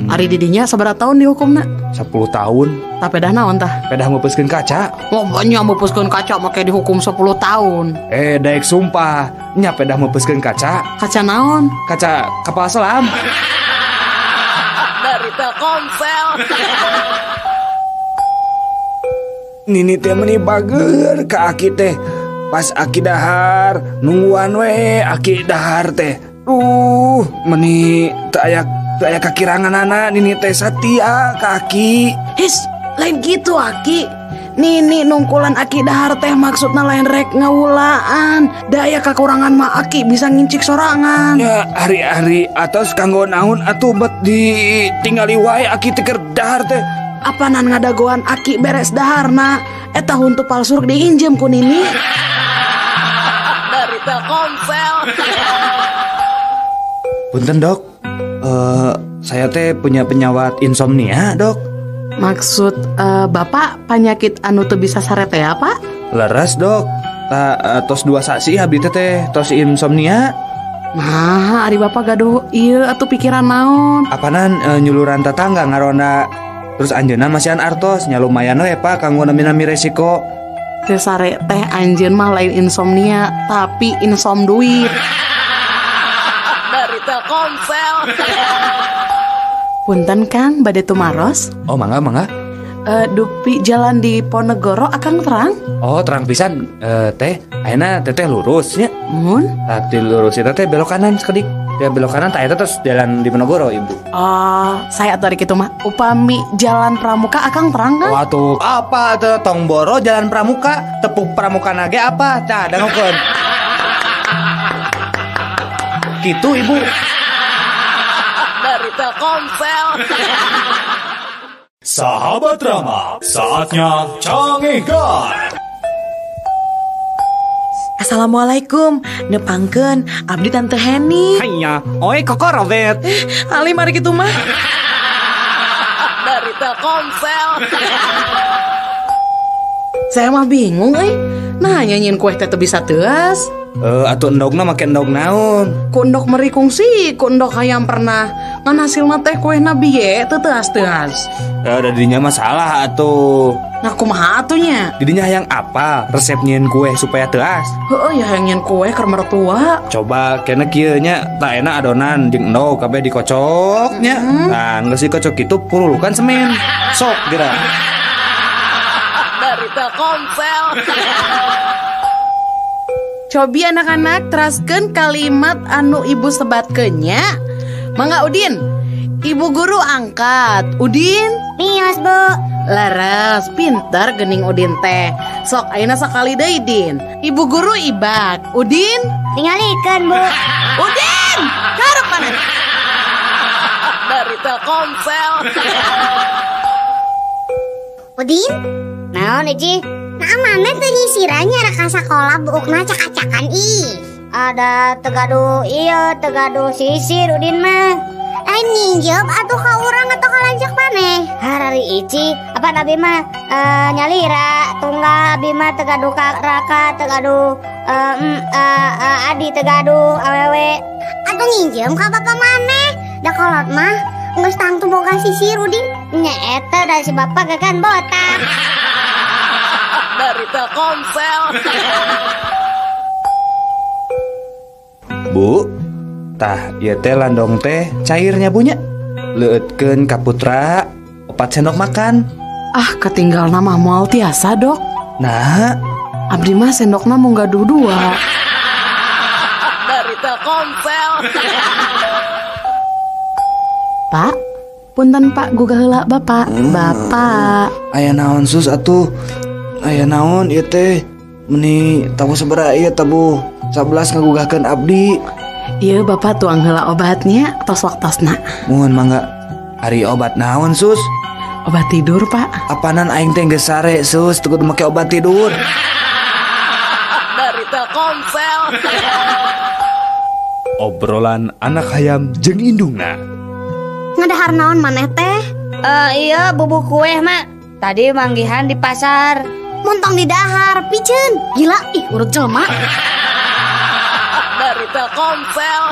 Ari didinya sabaraha tahun dihukumna? 10 tahun. Tah pedah naon tah? Pedah meupeuskeun kaca. Oh nya meupeuskeun kaca make dihukum 10 tahun. Daek sumpah, nya pedah meupeuskeun kaca. Kaca naon? Kaca kapal selam. Dari Telkomsel. Nini teh meuni bager ka aki teh. Pas aki dahar, nungguan we aki dahar teh. Meni teu aya kakiranganana nini teh satia ka aki. His, lain gitu aki. Nini nungkulan aki dahar teh maksudna lain rek ngawulaan. Da aya kakurangan mah aki bisa ngincik sorangan. Ya hari-hari atos kanggo naon atuh bet ditinggali wae aki teh keur dahar teh. Apanan ngadagoan aki beres daharna eta huntu palsu diinjem ku nini. Dari Telkomsel. Punten dok, saya teh punya penyawat insomnia dok. Maksud bapak penyakit anu teu bisa sare teh apa? Leres dok, tos 2 sasi abdi teh tos insomnia. Nah, ari bapak gaduh ieu atuh pikiran naon? Apanan nyuluran tetangga ngaronda. Terus anjeunna masihan artos nya lumayan we pak kanggo nami-nami resiko. Teu sare teh anjeun mah lain insomnia tapi insom duit. Dari Telkomsel. Punten Kang, bade tumaros? Oh mangga mangga. Dupi jalan di Ponegoro akang terang? Oh terang pisan teh, ayeuna teteh lurus nya. Mun? Tah lurus eta teh belok kanan sakedik. Dia belok kanan tah eta terus jalan di Ponegoro ibu. Oh, saya atuh ari kitu mah. Upami jalan Pramuka akang terang kan? Waduh, apa teh tong boro jalan Pramuka, tepuk Pramuka nage apa? Tah dangokeun. Gitu ibu. Dari Telkomsel. Sahabat Rama, saatnya Cangegan. Assalamualaikum, nepangkeun abdi Tante Heni. Hanya, oi koko Robert. Ali mari kitu mah. Dari Telkomsel. Saya mah bingung euy. Nah nyanyiin kue teh teu bisa teuas. Atuh endogna make endog naon? Ku endog meri kungsi, ku endog hayam pernah. Ngan hasilna teh kuehna bieu teu teuas-teuas. Da dinya masalah atuh. Nah kumaha atuh nya? Didinya hayang apa resep nyieun kue supaya teuas? Heueuh ya hayang nyieun kue keur mertua. Coba kena kieu nya, tah enak adonan jeung endog kabeh dikocok nya. Nah, geus dikocok kitu purulukan semen. Sok geura. Dari Telkomsel. Cobi anak-anak teraskeun kalimat anu ibu sebatkeun nya. Mangga Udin. Ibu guru angkat. Udin? Mios, Bu. Leres, pintar gening Udin teh. Sok ayeuna sakali deui Din. Ibu guru ibak. Udin? Ningalikeun, Bu. Udin, karep maneh. Dari Telkomsel. Udin? Naon Ici? Nah mana teu nyisirannya raka sakola buukna cak-cakan ih. Ada tegaduh iya tegaduh sisir Udin mah. Lain nginjem atuh ka urang atau ka lanceuk maneh. Harari Ici, apa abi mah nyalira tunggal abi mah tegaduh ka raka tegaduh adi tegaduh awewe. Atuh nginjem ka bapak maneh. Da kolot mah geus tangtu boga sisir Udin. Nya eta da si bapak gagan botak. Dari Telkomsel. Bu, tah ieu teh landong teh cairnya punya. Leueutkeun ka putra 4 sendok makan. Ah, ketinggal nama moal tiasa, Dok. Nah, abdi mah sendokna mung gaduh 2. Dari Telkomsel. Pak, punten Pak gugah heula Bapak. Bapak. Aya naon sus atuh? Aya naon ieu teh? Meni tabuh sabaraha ieu tabuh 11 ngagugahkeun abdi. Ieu Bapak tuang heula obatnya tos waktosna. Muhun mangga. Ari obat naon sus? Obat tidur, Pak. Apanan aing teh geus sare sus, teu kudu make obat tidur. Dari Telkomsel. Obrolan anak hayam jeung indungna. Ngadahar naon maneh teh? Iya bubuk kue mak. Tadi manggihan di pasar. Montong di dahar, piceun. Gila, ih urut jelema. Dari Telkomsel.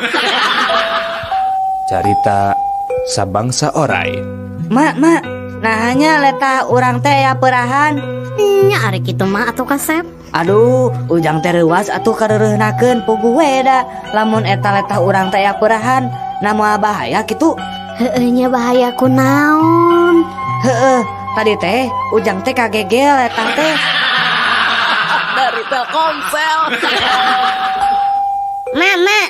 Carita sabangsa orai. Mak, mak, nah hanya letah urang teh ya perahan. Nya ari kitu mah atuh kasep. Aduh, ujang teh reuas atuh kareureunahkeun puguh we da. Lamun eta letah urang teh ya perahan, na moal bahaya kitu. Heueuh nya bahaya kunaon? Heueuh, tadi teh ujang teh kagegel letah teh. Dari Telkomsel. Mama,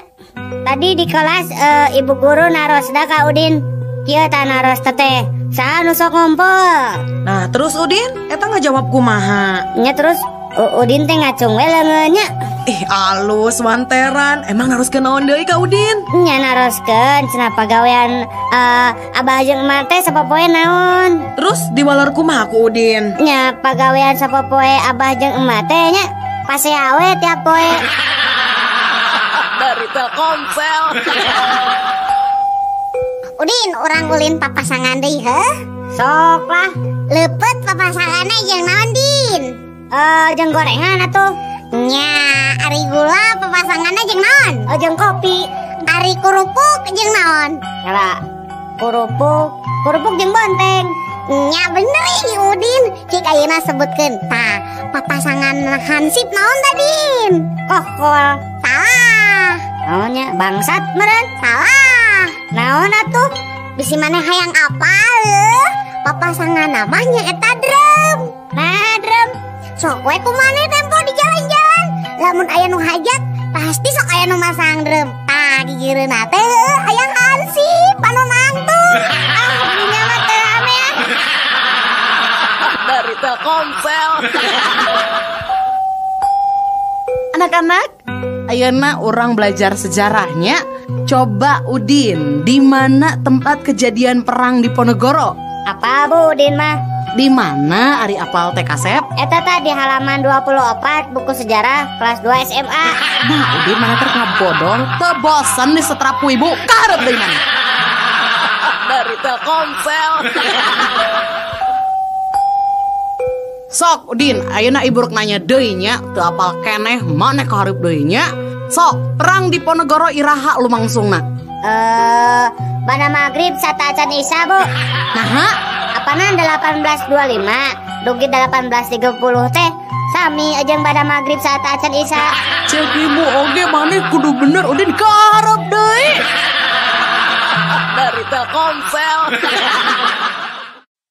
tadi di kelas ibu guru narosda ka Udin. Kieu tah naros teteh. Saha nu sok ngumpul? Nah, terus Udin eta ngajawab kumaha? Nya terus Udin teh ngacung we leungeun nya. Ih, alus wanteran. Emang naroskeun naon deui ka Udin? Nya naroskeun cenah pagawean abah jeung emak teh sapopoe naon. Terus diwaler kumaha ku Udin? Nya pagawean sapopoe abah jeung emak teh nya pasea we tiap poe. Dari Telkomsel. Udin, urang ulin papasangan deui heuh? Sok lah. Leupeut papasanganna jeung naon, Din? Jeung gorengan atuh. Nya, ari gula papasanganna jeung naon? Jeung kopi. Ari kerupuk jeung naon? Nyala. Kerupuk jeung bonteng. Nya bener ih Udin. Cik ayeuna sebutkeun. Tah, papasangan hansip naon tadin? Kokol. Salah. Naonnya bangsat meureun? Salah. Naon atuh? Bisi maneh hayang apa leuh? Papasangan namanya eta drum. Nah, drum. Sok we ku maneh tempo di jalan-jalan. Lamun aya nu hajat, pasti sok aya nu masang drum. Tah, gigireunna teh hayang hansip anu nangtung. Ah, dinya mah teu ame ah. Dari Telkomsel. Anak-anak, ayeuna urang belajar sejarahnya. Coba Udin, di mana tempat kejadian perang Diponegoro? Apa Bu Udin mah? Di mana ari apal teh kasep? Eta tah di halaman 24 buku sejarah kelas 2 SMA. Nah, Udin mana teh ngabodor, teu bosen disetrap ku ibu, kaharep deui mana. Dari Telkomsel. Sok Udin, ayeuna ibu rek nanya deui nya, teu apal keneh maneh kaharep deui nya. Sok, perang Diponegoro iraha lumangsungna? Bana maghrib sateuacan Isya, Bu. Naha? Apanan 1825 dugi 1830 teh sami jeung bada maghrib sateuacan Isya. Cek ibu oge maneh kudu bener Udin kaharep deui. Dari Telkomsel.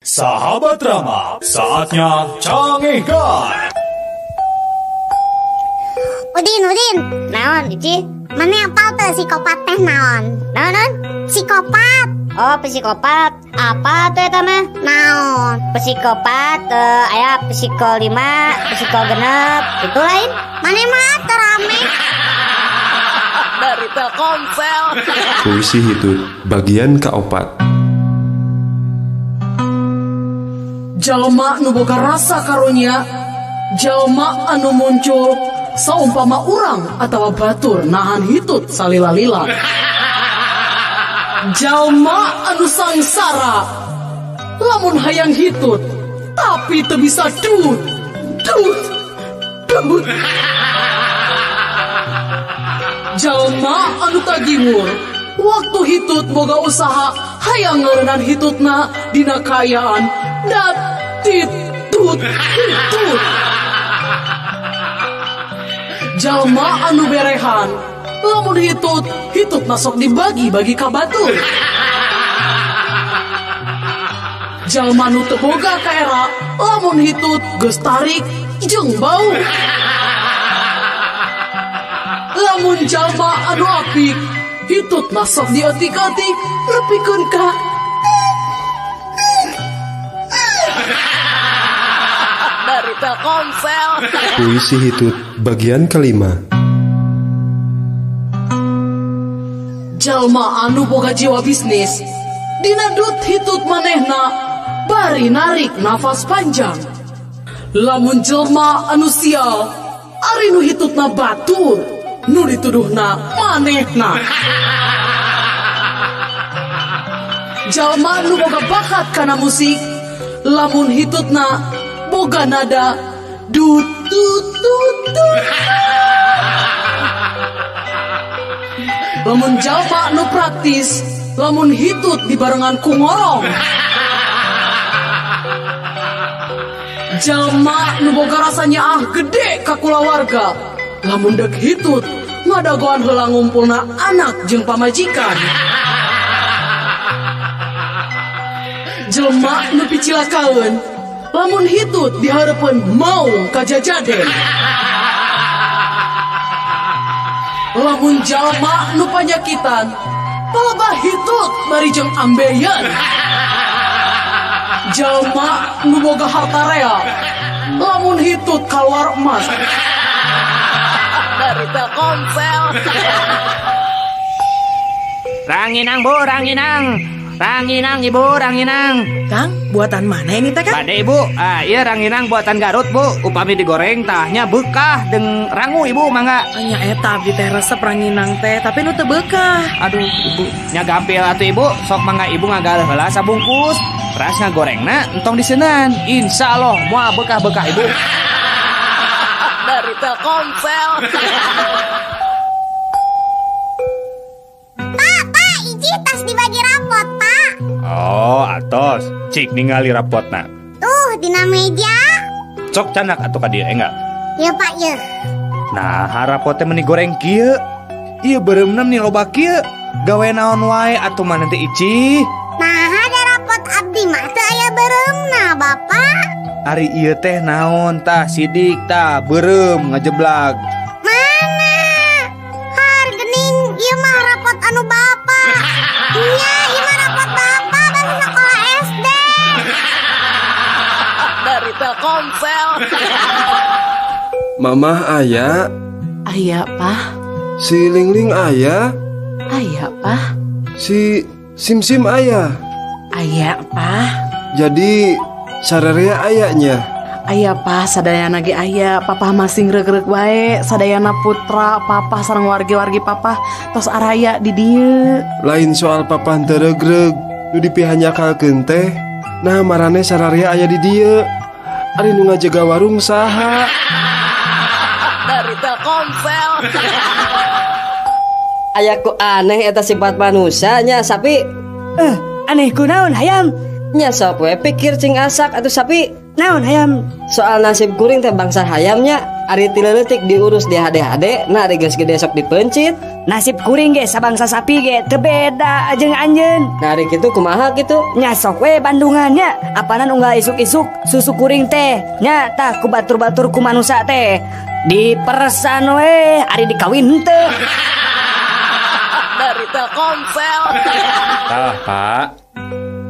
Sahabat Rama, saatnya canggihkan. Udin, Udin. Naon, Ici? Mana apal teu psikopat teh naon? Naon, naon? Psikopat. Oh, psikopat. Apa tuh eta mah? Naon? Psikopat, aya psiko 5, psiko 6, itu lain. Mana mah teu rame. Dari Telkomsel. Puisi hitut bagian keempat. Jalma nu boga rasa karunya, jalma anu muncul saumpama urang atawa batur nahan hitut salila-lila. Jalma anu sangsara lamun hayang hitut tapi teu bisa dut dut dut. Jalma anu tagiwur waktu hitut boga usaha hayang ngarenan hitutna dina kaayaan dat tit tut hitut. Jalma anu berehan lamun hitut hitut masuk dibagi-bagi ka batur. Jalma nu teu boga kaera lamun hitut geus tarik jeung bau. Lamun jalma anu apik hitut masuk diotik-otik nepikeun ka dari Telkomsel. Puisi hitut bagian kelima. Jalma anu boga jiwa bisnis dina dut hitut manehna bari narik nafas panjang. Lamun jelma anu sial ari nu hitutna batur nu dituduhna manehna. Jalma nu boga bakat kana musik lamun hitutna boga nada dut dut dut dut. Lamun jalma nu praktis lamun hitut dibarengan ku ngorong. Jalma nu boga rasanya ah gede ka kulawarga lamun dek hitut ngadagoan heula ngumpulna anak jeung pamajikan. Jelma nu picilakaeun lamun hitut dihareupeun maung kajajaden. Lamun jalma nu panyakitan palebah hitut bari jeung ambeien. Jalma nu boga harta rea lamun hitut kaluar emas. Dari Telkomsel. Ranginang Bu, ranginang. Ranginang Ibu, ranginang. Kang, buatan mana ini teh, Kang? Bade Ibu, iya ranginang buatan Garut, Bu. Upami digoreng tahnya bekah deng rangu Ibu, mangga. Nya eta abdi teh resep ranginang teh, tapi nu teu bekah. Aduh, Ibu, nya gampil atuh Ibu, sok mangga Ibu ngagaleuh heula sabungkus. Teras ngagorengna entong diseunan. Insyaallah moal bekah-bekah Ibu. Dari Telkomsel. Pak, Pak, Iji tas dibagi rapot, Pak. Oh, atos. Cik ningali rapotna. Tuh, dina meja. Cok canak atuh ka dieu enggak? Ya, Pak, ya. Nah, rapotnya meni goreng kieu. Ieu beureumna meni loba kieu. Gawe naon wae atuh maneh teh Ici? Nah, ada rapot abdi mah teu aya beureumna, Bapak. Ari ieu teh naon tah sidik tah beureum ngajeblag. Mana? Har geuning ieu mah rapot anu Bapak. Nya, ieu mah rapot Bapak basa sekolah SD. Dari Telkomsel. Mamah aya. Aya, Pak. Si Lingling aya. Aya, Pak. Si Simsim aya. Aya, Pak. Jadi Sararea aya nya. Aya pah sadayana ge aya, papah masing reuk-reuk wae, sadayana putra papah sareng wargi-wargi papah tos araya di dieu. Lain soal papah teu reug-reug, nu dipihanyakalkeun teh. Nah marane sararea aya di dieu. Ari nu ngajaga warung saha? Dari Telkomsel. Aya ku aneh eta sifat manusia nya sapi. Aneh kunaon hayam? Nya sok we pikir cing asak atuh sapi. Naon hayam? Soal nasib kuring teh bangsa hayamnya, ari ti leutik diurus di HD-HD, nah ari geus gede sok dipencit. Nasib kuring ge sabangsa sapi ge teu beda jeung anjeun. Nah ari kitu kumaha kitu? Nya sok we bandungannya, apanan unggal isuk-isuk susu kuring teh nya tah ku batur-batur ku manusa teh. Diperesan we ari dikawin henteu. Dari Telkomsel. Tah, Pak.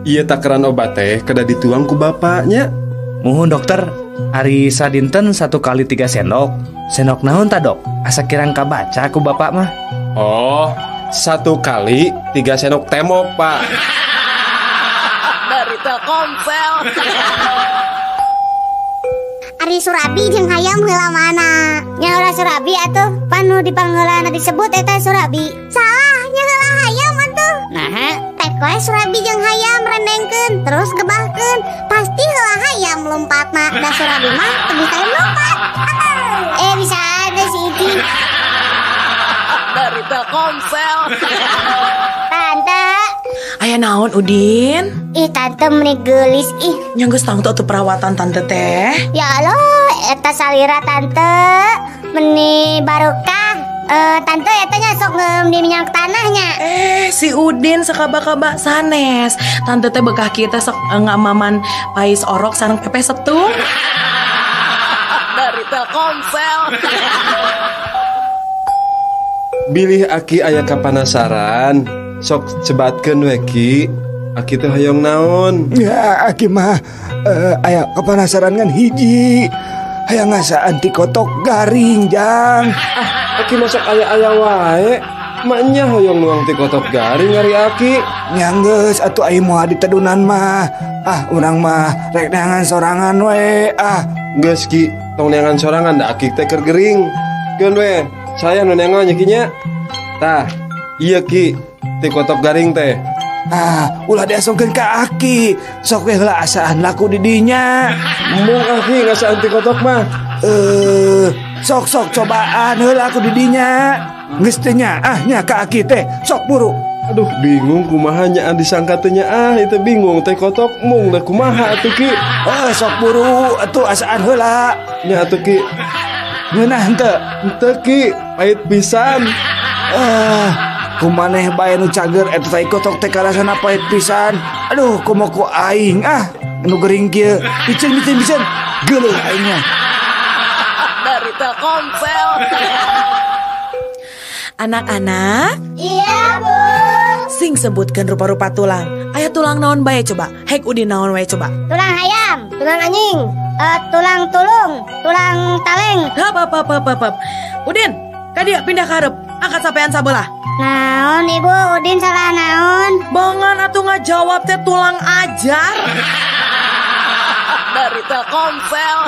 Ieu takaran obat teh kada dituang ku bapaknya. Muhun dokter, ari sadinten 1 kali 3 sendok. Sendok naon ta dok? Asa kirang kabaca ku bapak mah. Oh, 1 kali 3 sendok temok, Pak. Dari Telkomsel. Ari Surabi jeung hayam heula mana? Nya heula Surabi atuh, panu dipangheulana disebut eta Surabi. Salah, nya heula hayam atuh. Naha? Pek we Surabi jeung hayam rendengkeun terus gebahkeun, pasti heula hayam lompatna. Da Surabi mah teu bisa lompat. Bisa ada si Iti. Dari Telkomsel. Tante. Aya naon Udin? Ih tante meni geulis ih. Nya geus tangtu atuh perawatan tante teh. Ya Allah, eta salira tante meni barokah. Tante eta nya sok ngeum di minyak tanahnya. Si Udin sakaba-kaba sanes. Tante teh bekah kita sok ngamaman pais orok sareng pepes setung. Dari Telkomsel. Bilih aki aya kapanasaran, sok sebatkeun we ki. Aki teh hoyong naon? Ya aki mah aya kapanasaran ngan hiji. Hayang ngasaan ti kotok garing jang. Ah, aki masuk aya-aya wae. Maknya hoyong nuang ti kotok garing ari aki. Nya geus atuh ai moal ditedunan mah. Ah, urang mah rek neangan sorangan we. Ah, geus ki, tong neangan sorangan da aki teh keur gering. Keun we, saya nu neangan nya ki nya. Tah, ieu ki ti kotok garing teh. Ah, ulah diasongkeun ka aki. Sok we heula asaan laku di dinya. Mung aki ngasaan ti kotok mah. Sok-sok cobaan heula aku di dinya. Geus teu nya ah nya ka aki teh. Sok buru. Aduh, bingung kumaha nya disangka teh nya ah itu bingung teh kotok mung da kumaha atuh ki. Sok buru atuh asaan heula. Nya atuh ki. Ngeunah henteu? Henteu ki, pahit pisan. Kumaneh bae nu cager eta tai kotok teh karasana pahit pisan. Aduh, komo ku aing ah nu gering kieu. Piceun piceun piceun. Geuleuh aing mah. Dari Telkomsel. Anak-anak. Iya, Bu. Sing sebutkan rupa-rupa tulang. Aya tulang naon bae coba? Hek Udin naon wae coba? Tulang hayam, tulang anjing, tulang tulung, tulang taleng. Hap hap hap hap hap. Udin, ka dieu pindah ka hareup. Angkat sampean sabelah. Naon ibu, Udin salah naon? Bongan atuh ngajawab teh tulang ajar. Dari Telkomsel.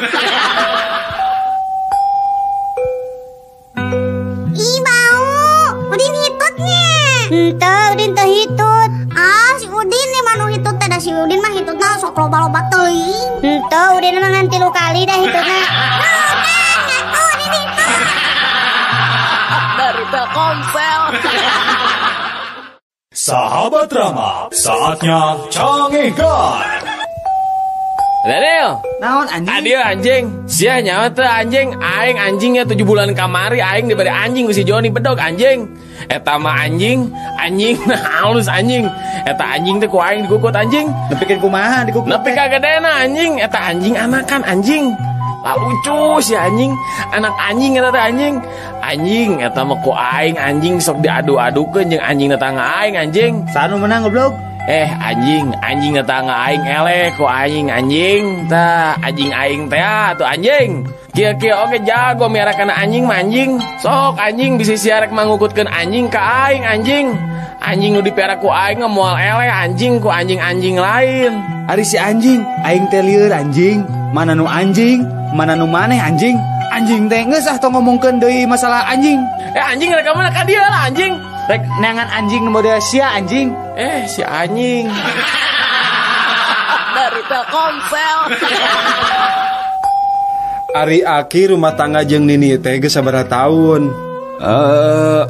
Ih bau, Udin hitutnya. Henteu, Udin teu hitut. Ah, si Udin nih mah nu hitut teh, da si Udin mah hitutna sok loba-loba teuing. Henteu, Udin mah ngan 3 kali dah hitutna. Nah, Udin hitut. Dari Telkomsel. Sahabat Rama, saatnya cangekan. Daniel, naon anjing? Adio anjing, sia nyawa teh anjing, aing anjingnya 7 bulan kamari aing diberi anjing ku si Joni bedog anjing. Eta mah anjing, anjing halus anjing. Eta anjing teh ku aing dikukut anjing. Nepikeun kumaha dikukut? Nepi ka gedena anjing, eta anjing anakan anjing. Lah lucu si anjing, anak anjing eta teh anjing. Anjing eta mah ku aing anjing sok diadu-adukeun jeung anjing tetangga aing anjing. Sanu menang goblok. Anjing, anjing tetangga aing eleh ku aing anjing. Tah, anjing aing teh atuh anjing. Kieu-kieu oge jago miara kana anjing mah anjing. Sok anjing bisi sia rek mangukutkeun anjing ka aing anjing. Anjing nu dipiara ku aing moal eleh anjing ku anjing-anjing lain. Ari si anjing, aing teh lieur anjing. Mana nu anjing, mana nu maneh anjing. Anjing teh geus ah tong ngomongkeun deui masalah anjing. Anjing rek ka mana ka dieu lah anjing. Rek neangan anjing nu model sia anjing. Si anjing. Dari Telkomsel. Ari Aki rumah tangga jeung Nini teh geus sabaraha taun?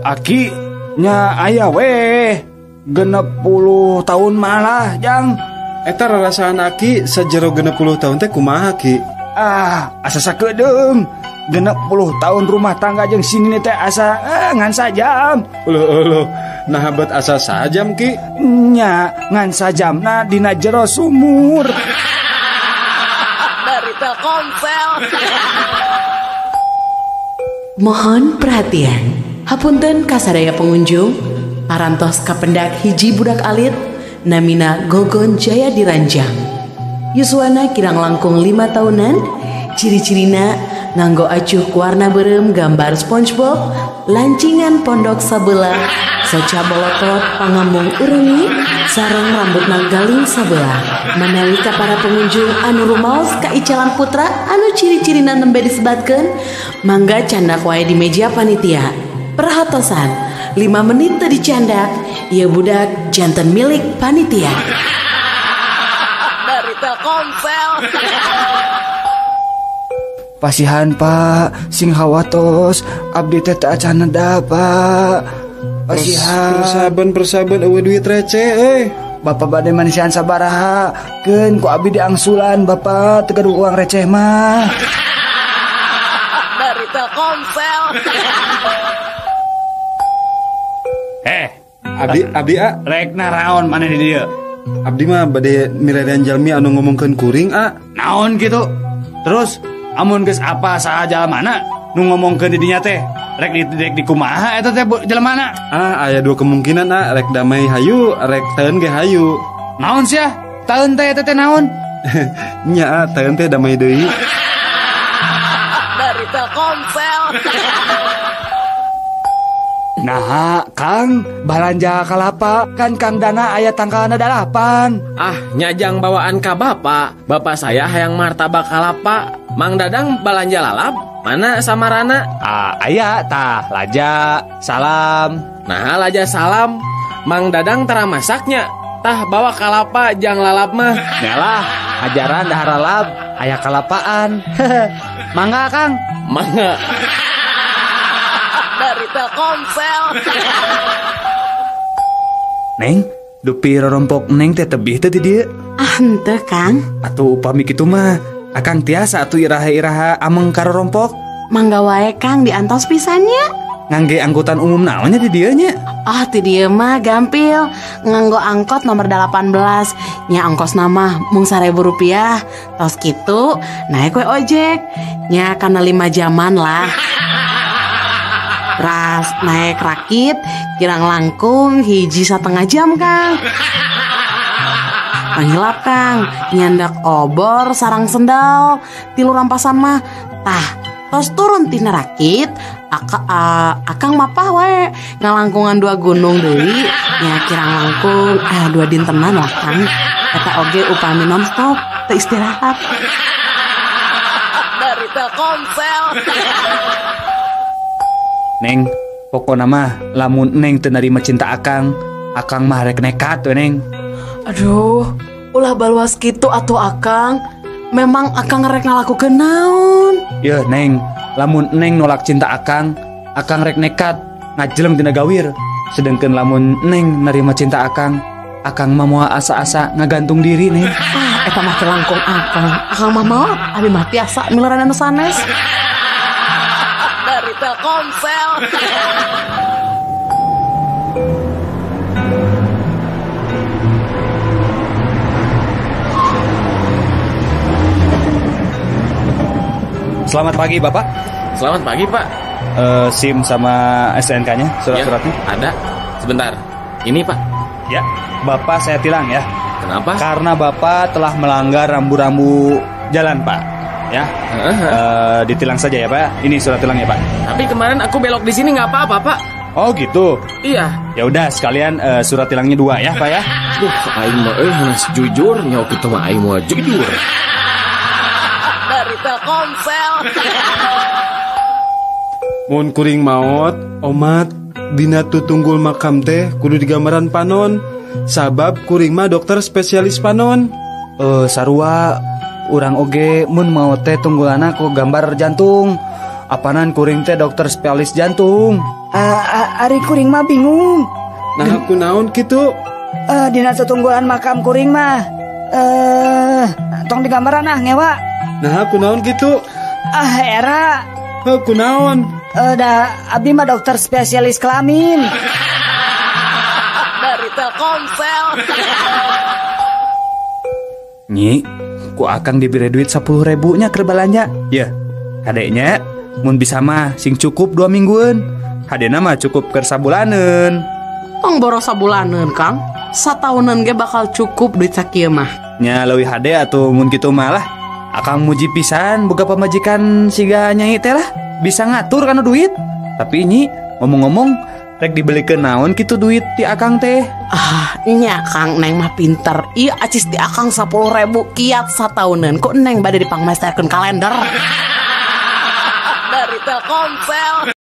Aki nya aya weh 60 tahun malah jang. Eta rarasaan Aki sajero 60 tahun teh kumaha Ki? Ah, asa sakedeung. 60 tahun rumah tangga jeung si Nini teh asa ngan sajam. Uluh uluh, nah bet asa sajam Ki? Nya ngan sajamna dina jero sumur. Dari Telkomsel. Mohon perhatian. Hapunten kasadaya pengunjung, parantos kapendak hiji budak alit namina Gogon Jaya Diranjang. Yuswana kirang langkung 5 tahunan, ciri-cirina nganggo acuh warna berem gambar SpongeBob, lancingan pondok sabelah, soca bolotot pangamung urengi, sareng rambutna galing sabelah. Manawi ka para pengunjung anu rumaos ka Icalan Putra anu ciri-cirina nembe disebatkeun, mangga candak wae di meja panitia. Perhatosan, 5 menit teu dicandak, ieu budak janten milik panitia. Dari Telkomsel. Pasihan Pak, sing hawatos, abdi teh teu acan neda Pak. Pasihan. Persaben eueuh duit receh euy. Bapak bade manisian sabaraha, keun ku abdi diangsulan Bapak teu gaduh uang receh mah. Dari Telkomsel. Abdi a rek naraon maneh di dieu? Abdi mah bade mirerean jalmi anu ngomongkeun kuring a. Naon kitu? Terus amun geus apa saha jalmana nu ngomongkeun di dinya teh rek di kumaha eta teh jelmana? Ah, aya dua kemungkinan a, rek damai hayu, rek taeun ge hayu. Naon sia? Taeun teh eta teh naon? Nya a, taeun teh damai deui. Dari Telkomsel. Nah, Kang, balanja kalapa kan Kang Dana aya tangkalna 8. Ah, nyajang bawaan ka bapak. Bapak saya hayang martabak kalapa. Mang Dadang balanja lalap. Mana samarana? Ah, aya tah laja salam. Nah, laja salam. Mang Dadang tara masaknya. Tah bawa kalapa jang lalap mah. Nyalah, ajaran dahar lalap, aya kalapaan. Mangga, Kang. Mangga. Dari Telkomsel. Neng, dupi rorompok neng teh tebih teh di dieu. Ah, henteu, Kang. Atuh upami kitu mah, akang tiasa atuh iraha-iraha ameng ka rorompok. Mangga wae, Kang, diantos pisannya. Ngangge angkutan umum naonnya di dieu nya? Ah, ti dieu mah gampil. Nganggo angkot nomor 18. Nya ongkosna mah mung 1.000 rupiah. Tos kitu naik we ojek. Nya kana 5 jaman lah. Ras naik rakit kirang langkung 1,5 jam, Kang. Pangilap, Kang, nyandak obor sarang sendal 3 rampasan mah. Tah, tos turun tina rakit, akang mapah wae ngalangkungan 2 gunung deui, nya kirang langkung 2 dintenan lah, Kang. Eta oge upami nonstop teu istirahat. Dari Telkomsel. Neng, pokona mah lamun neng teu narima cinta akang, akang mah rek nekat we neng. Aduh, ulah baluas kitu atuh akang. Memang akang rek ngalakukeun naon? Yeuh neng, lamun neng nolak cinta akang, akang rek nekat ngajeleng tina gawir. Sedengkeun lamun neng narima cinta akang, akang mah moal asa-asa ngagantung diri neng. Ah, eta mah telangkung akang. Akang mah maot, abi mah tiasa mileran anu sanes. Dari Telkomsel. Selamat pagi, Bapak. Selamat pagi, Pak. SIM sama STNK-nya, surat-suratnya? Ya, ada. Sebentar. Ini, Pak. Ya, Bapak saya tilang ya. Kenapa? Karena Bapak telah melanggar rambu-rambu jalan, Pak. Ya, ditilang saja ya, Pak. Ini surat tilangnya, Pak. Tapi kemarin aku belok di sini nggak apa-apa, Pak. Oh gitu. Iya. Ya udah sekalian surat tilangnya 2 ya, Pak ya. Duh, aing mah euy hanas jujur nya kitu mah aing mah jujur. Dari Telkomsel. Mun kuring maot, omat dina tutunggul makam teh kudu digambaran panon. Sabab kuring mah dokter spesialis panon. Sarua urang oge mun maot teh tunggulana ku gambar jantung. Apanan kuring teh dokter spesialis jantung. Ari kuring mah bingung. Nah aku naon kitu? Dina tutunggulan makam kuring mah tong digambaran ah ngewa. Nah aku naon kitu? Ah era. Aku naon? Da abdi mah dokter spesialis kelamin. Dari Telkomsel. Nyi, ku akang diberi duit 10.000 nya keur balanja. Yeuh, kadeknya mun bisa mah sing cukup 2 mingguan. Hadena mah cukup keur sabulaneun. Tong boros sabulaneun, Kang. Sataunan ge bakal cukup duit sakieu mah. Nya leuwih hade atuh mun kitu mah lah. Akang muji pisan boga pamajikan siga nyai teh lah. Bisa ngatur kana duit. Tapi nyi, ngomong-ngomong rek dibelikeun naon kitu duit ti akang teh? Ah, nya Kang, neng mah pinter. Ieu acis ti akang 10.000 kiat satauneun. Kok neng bade dipangmesterkeun kalender. Dari Telkomsel.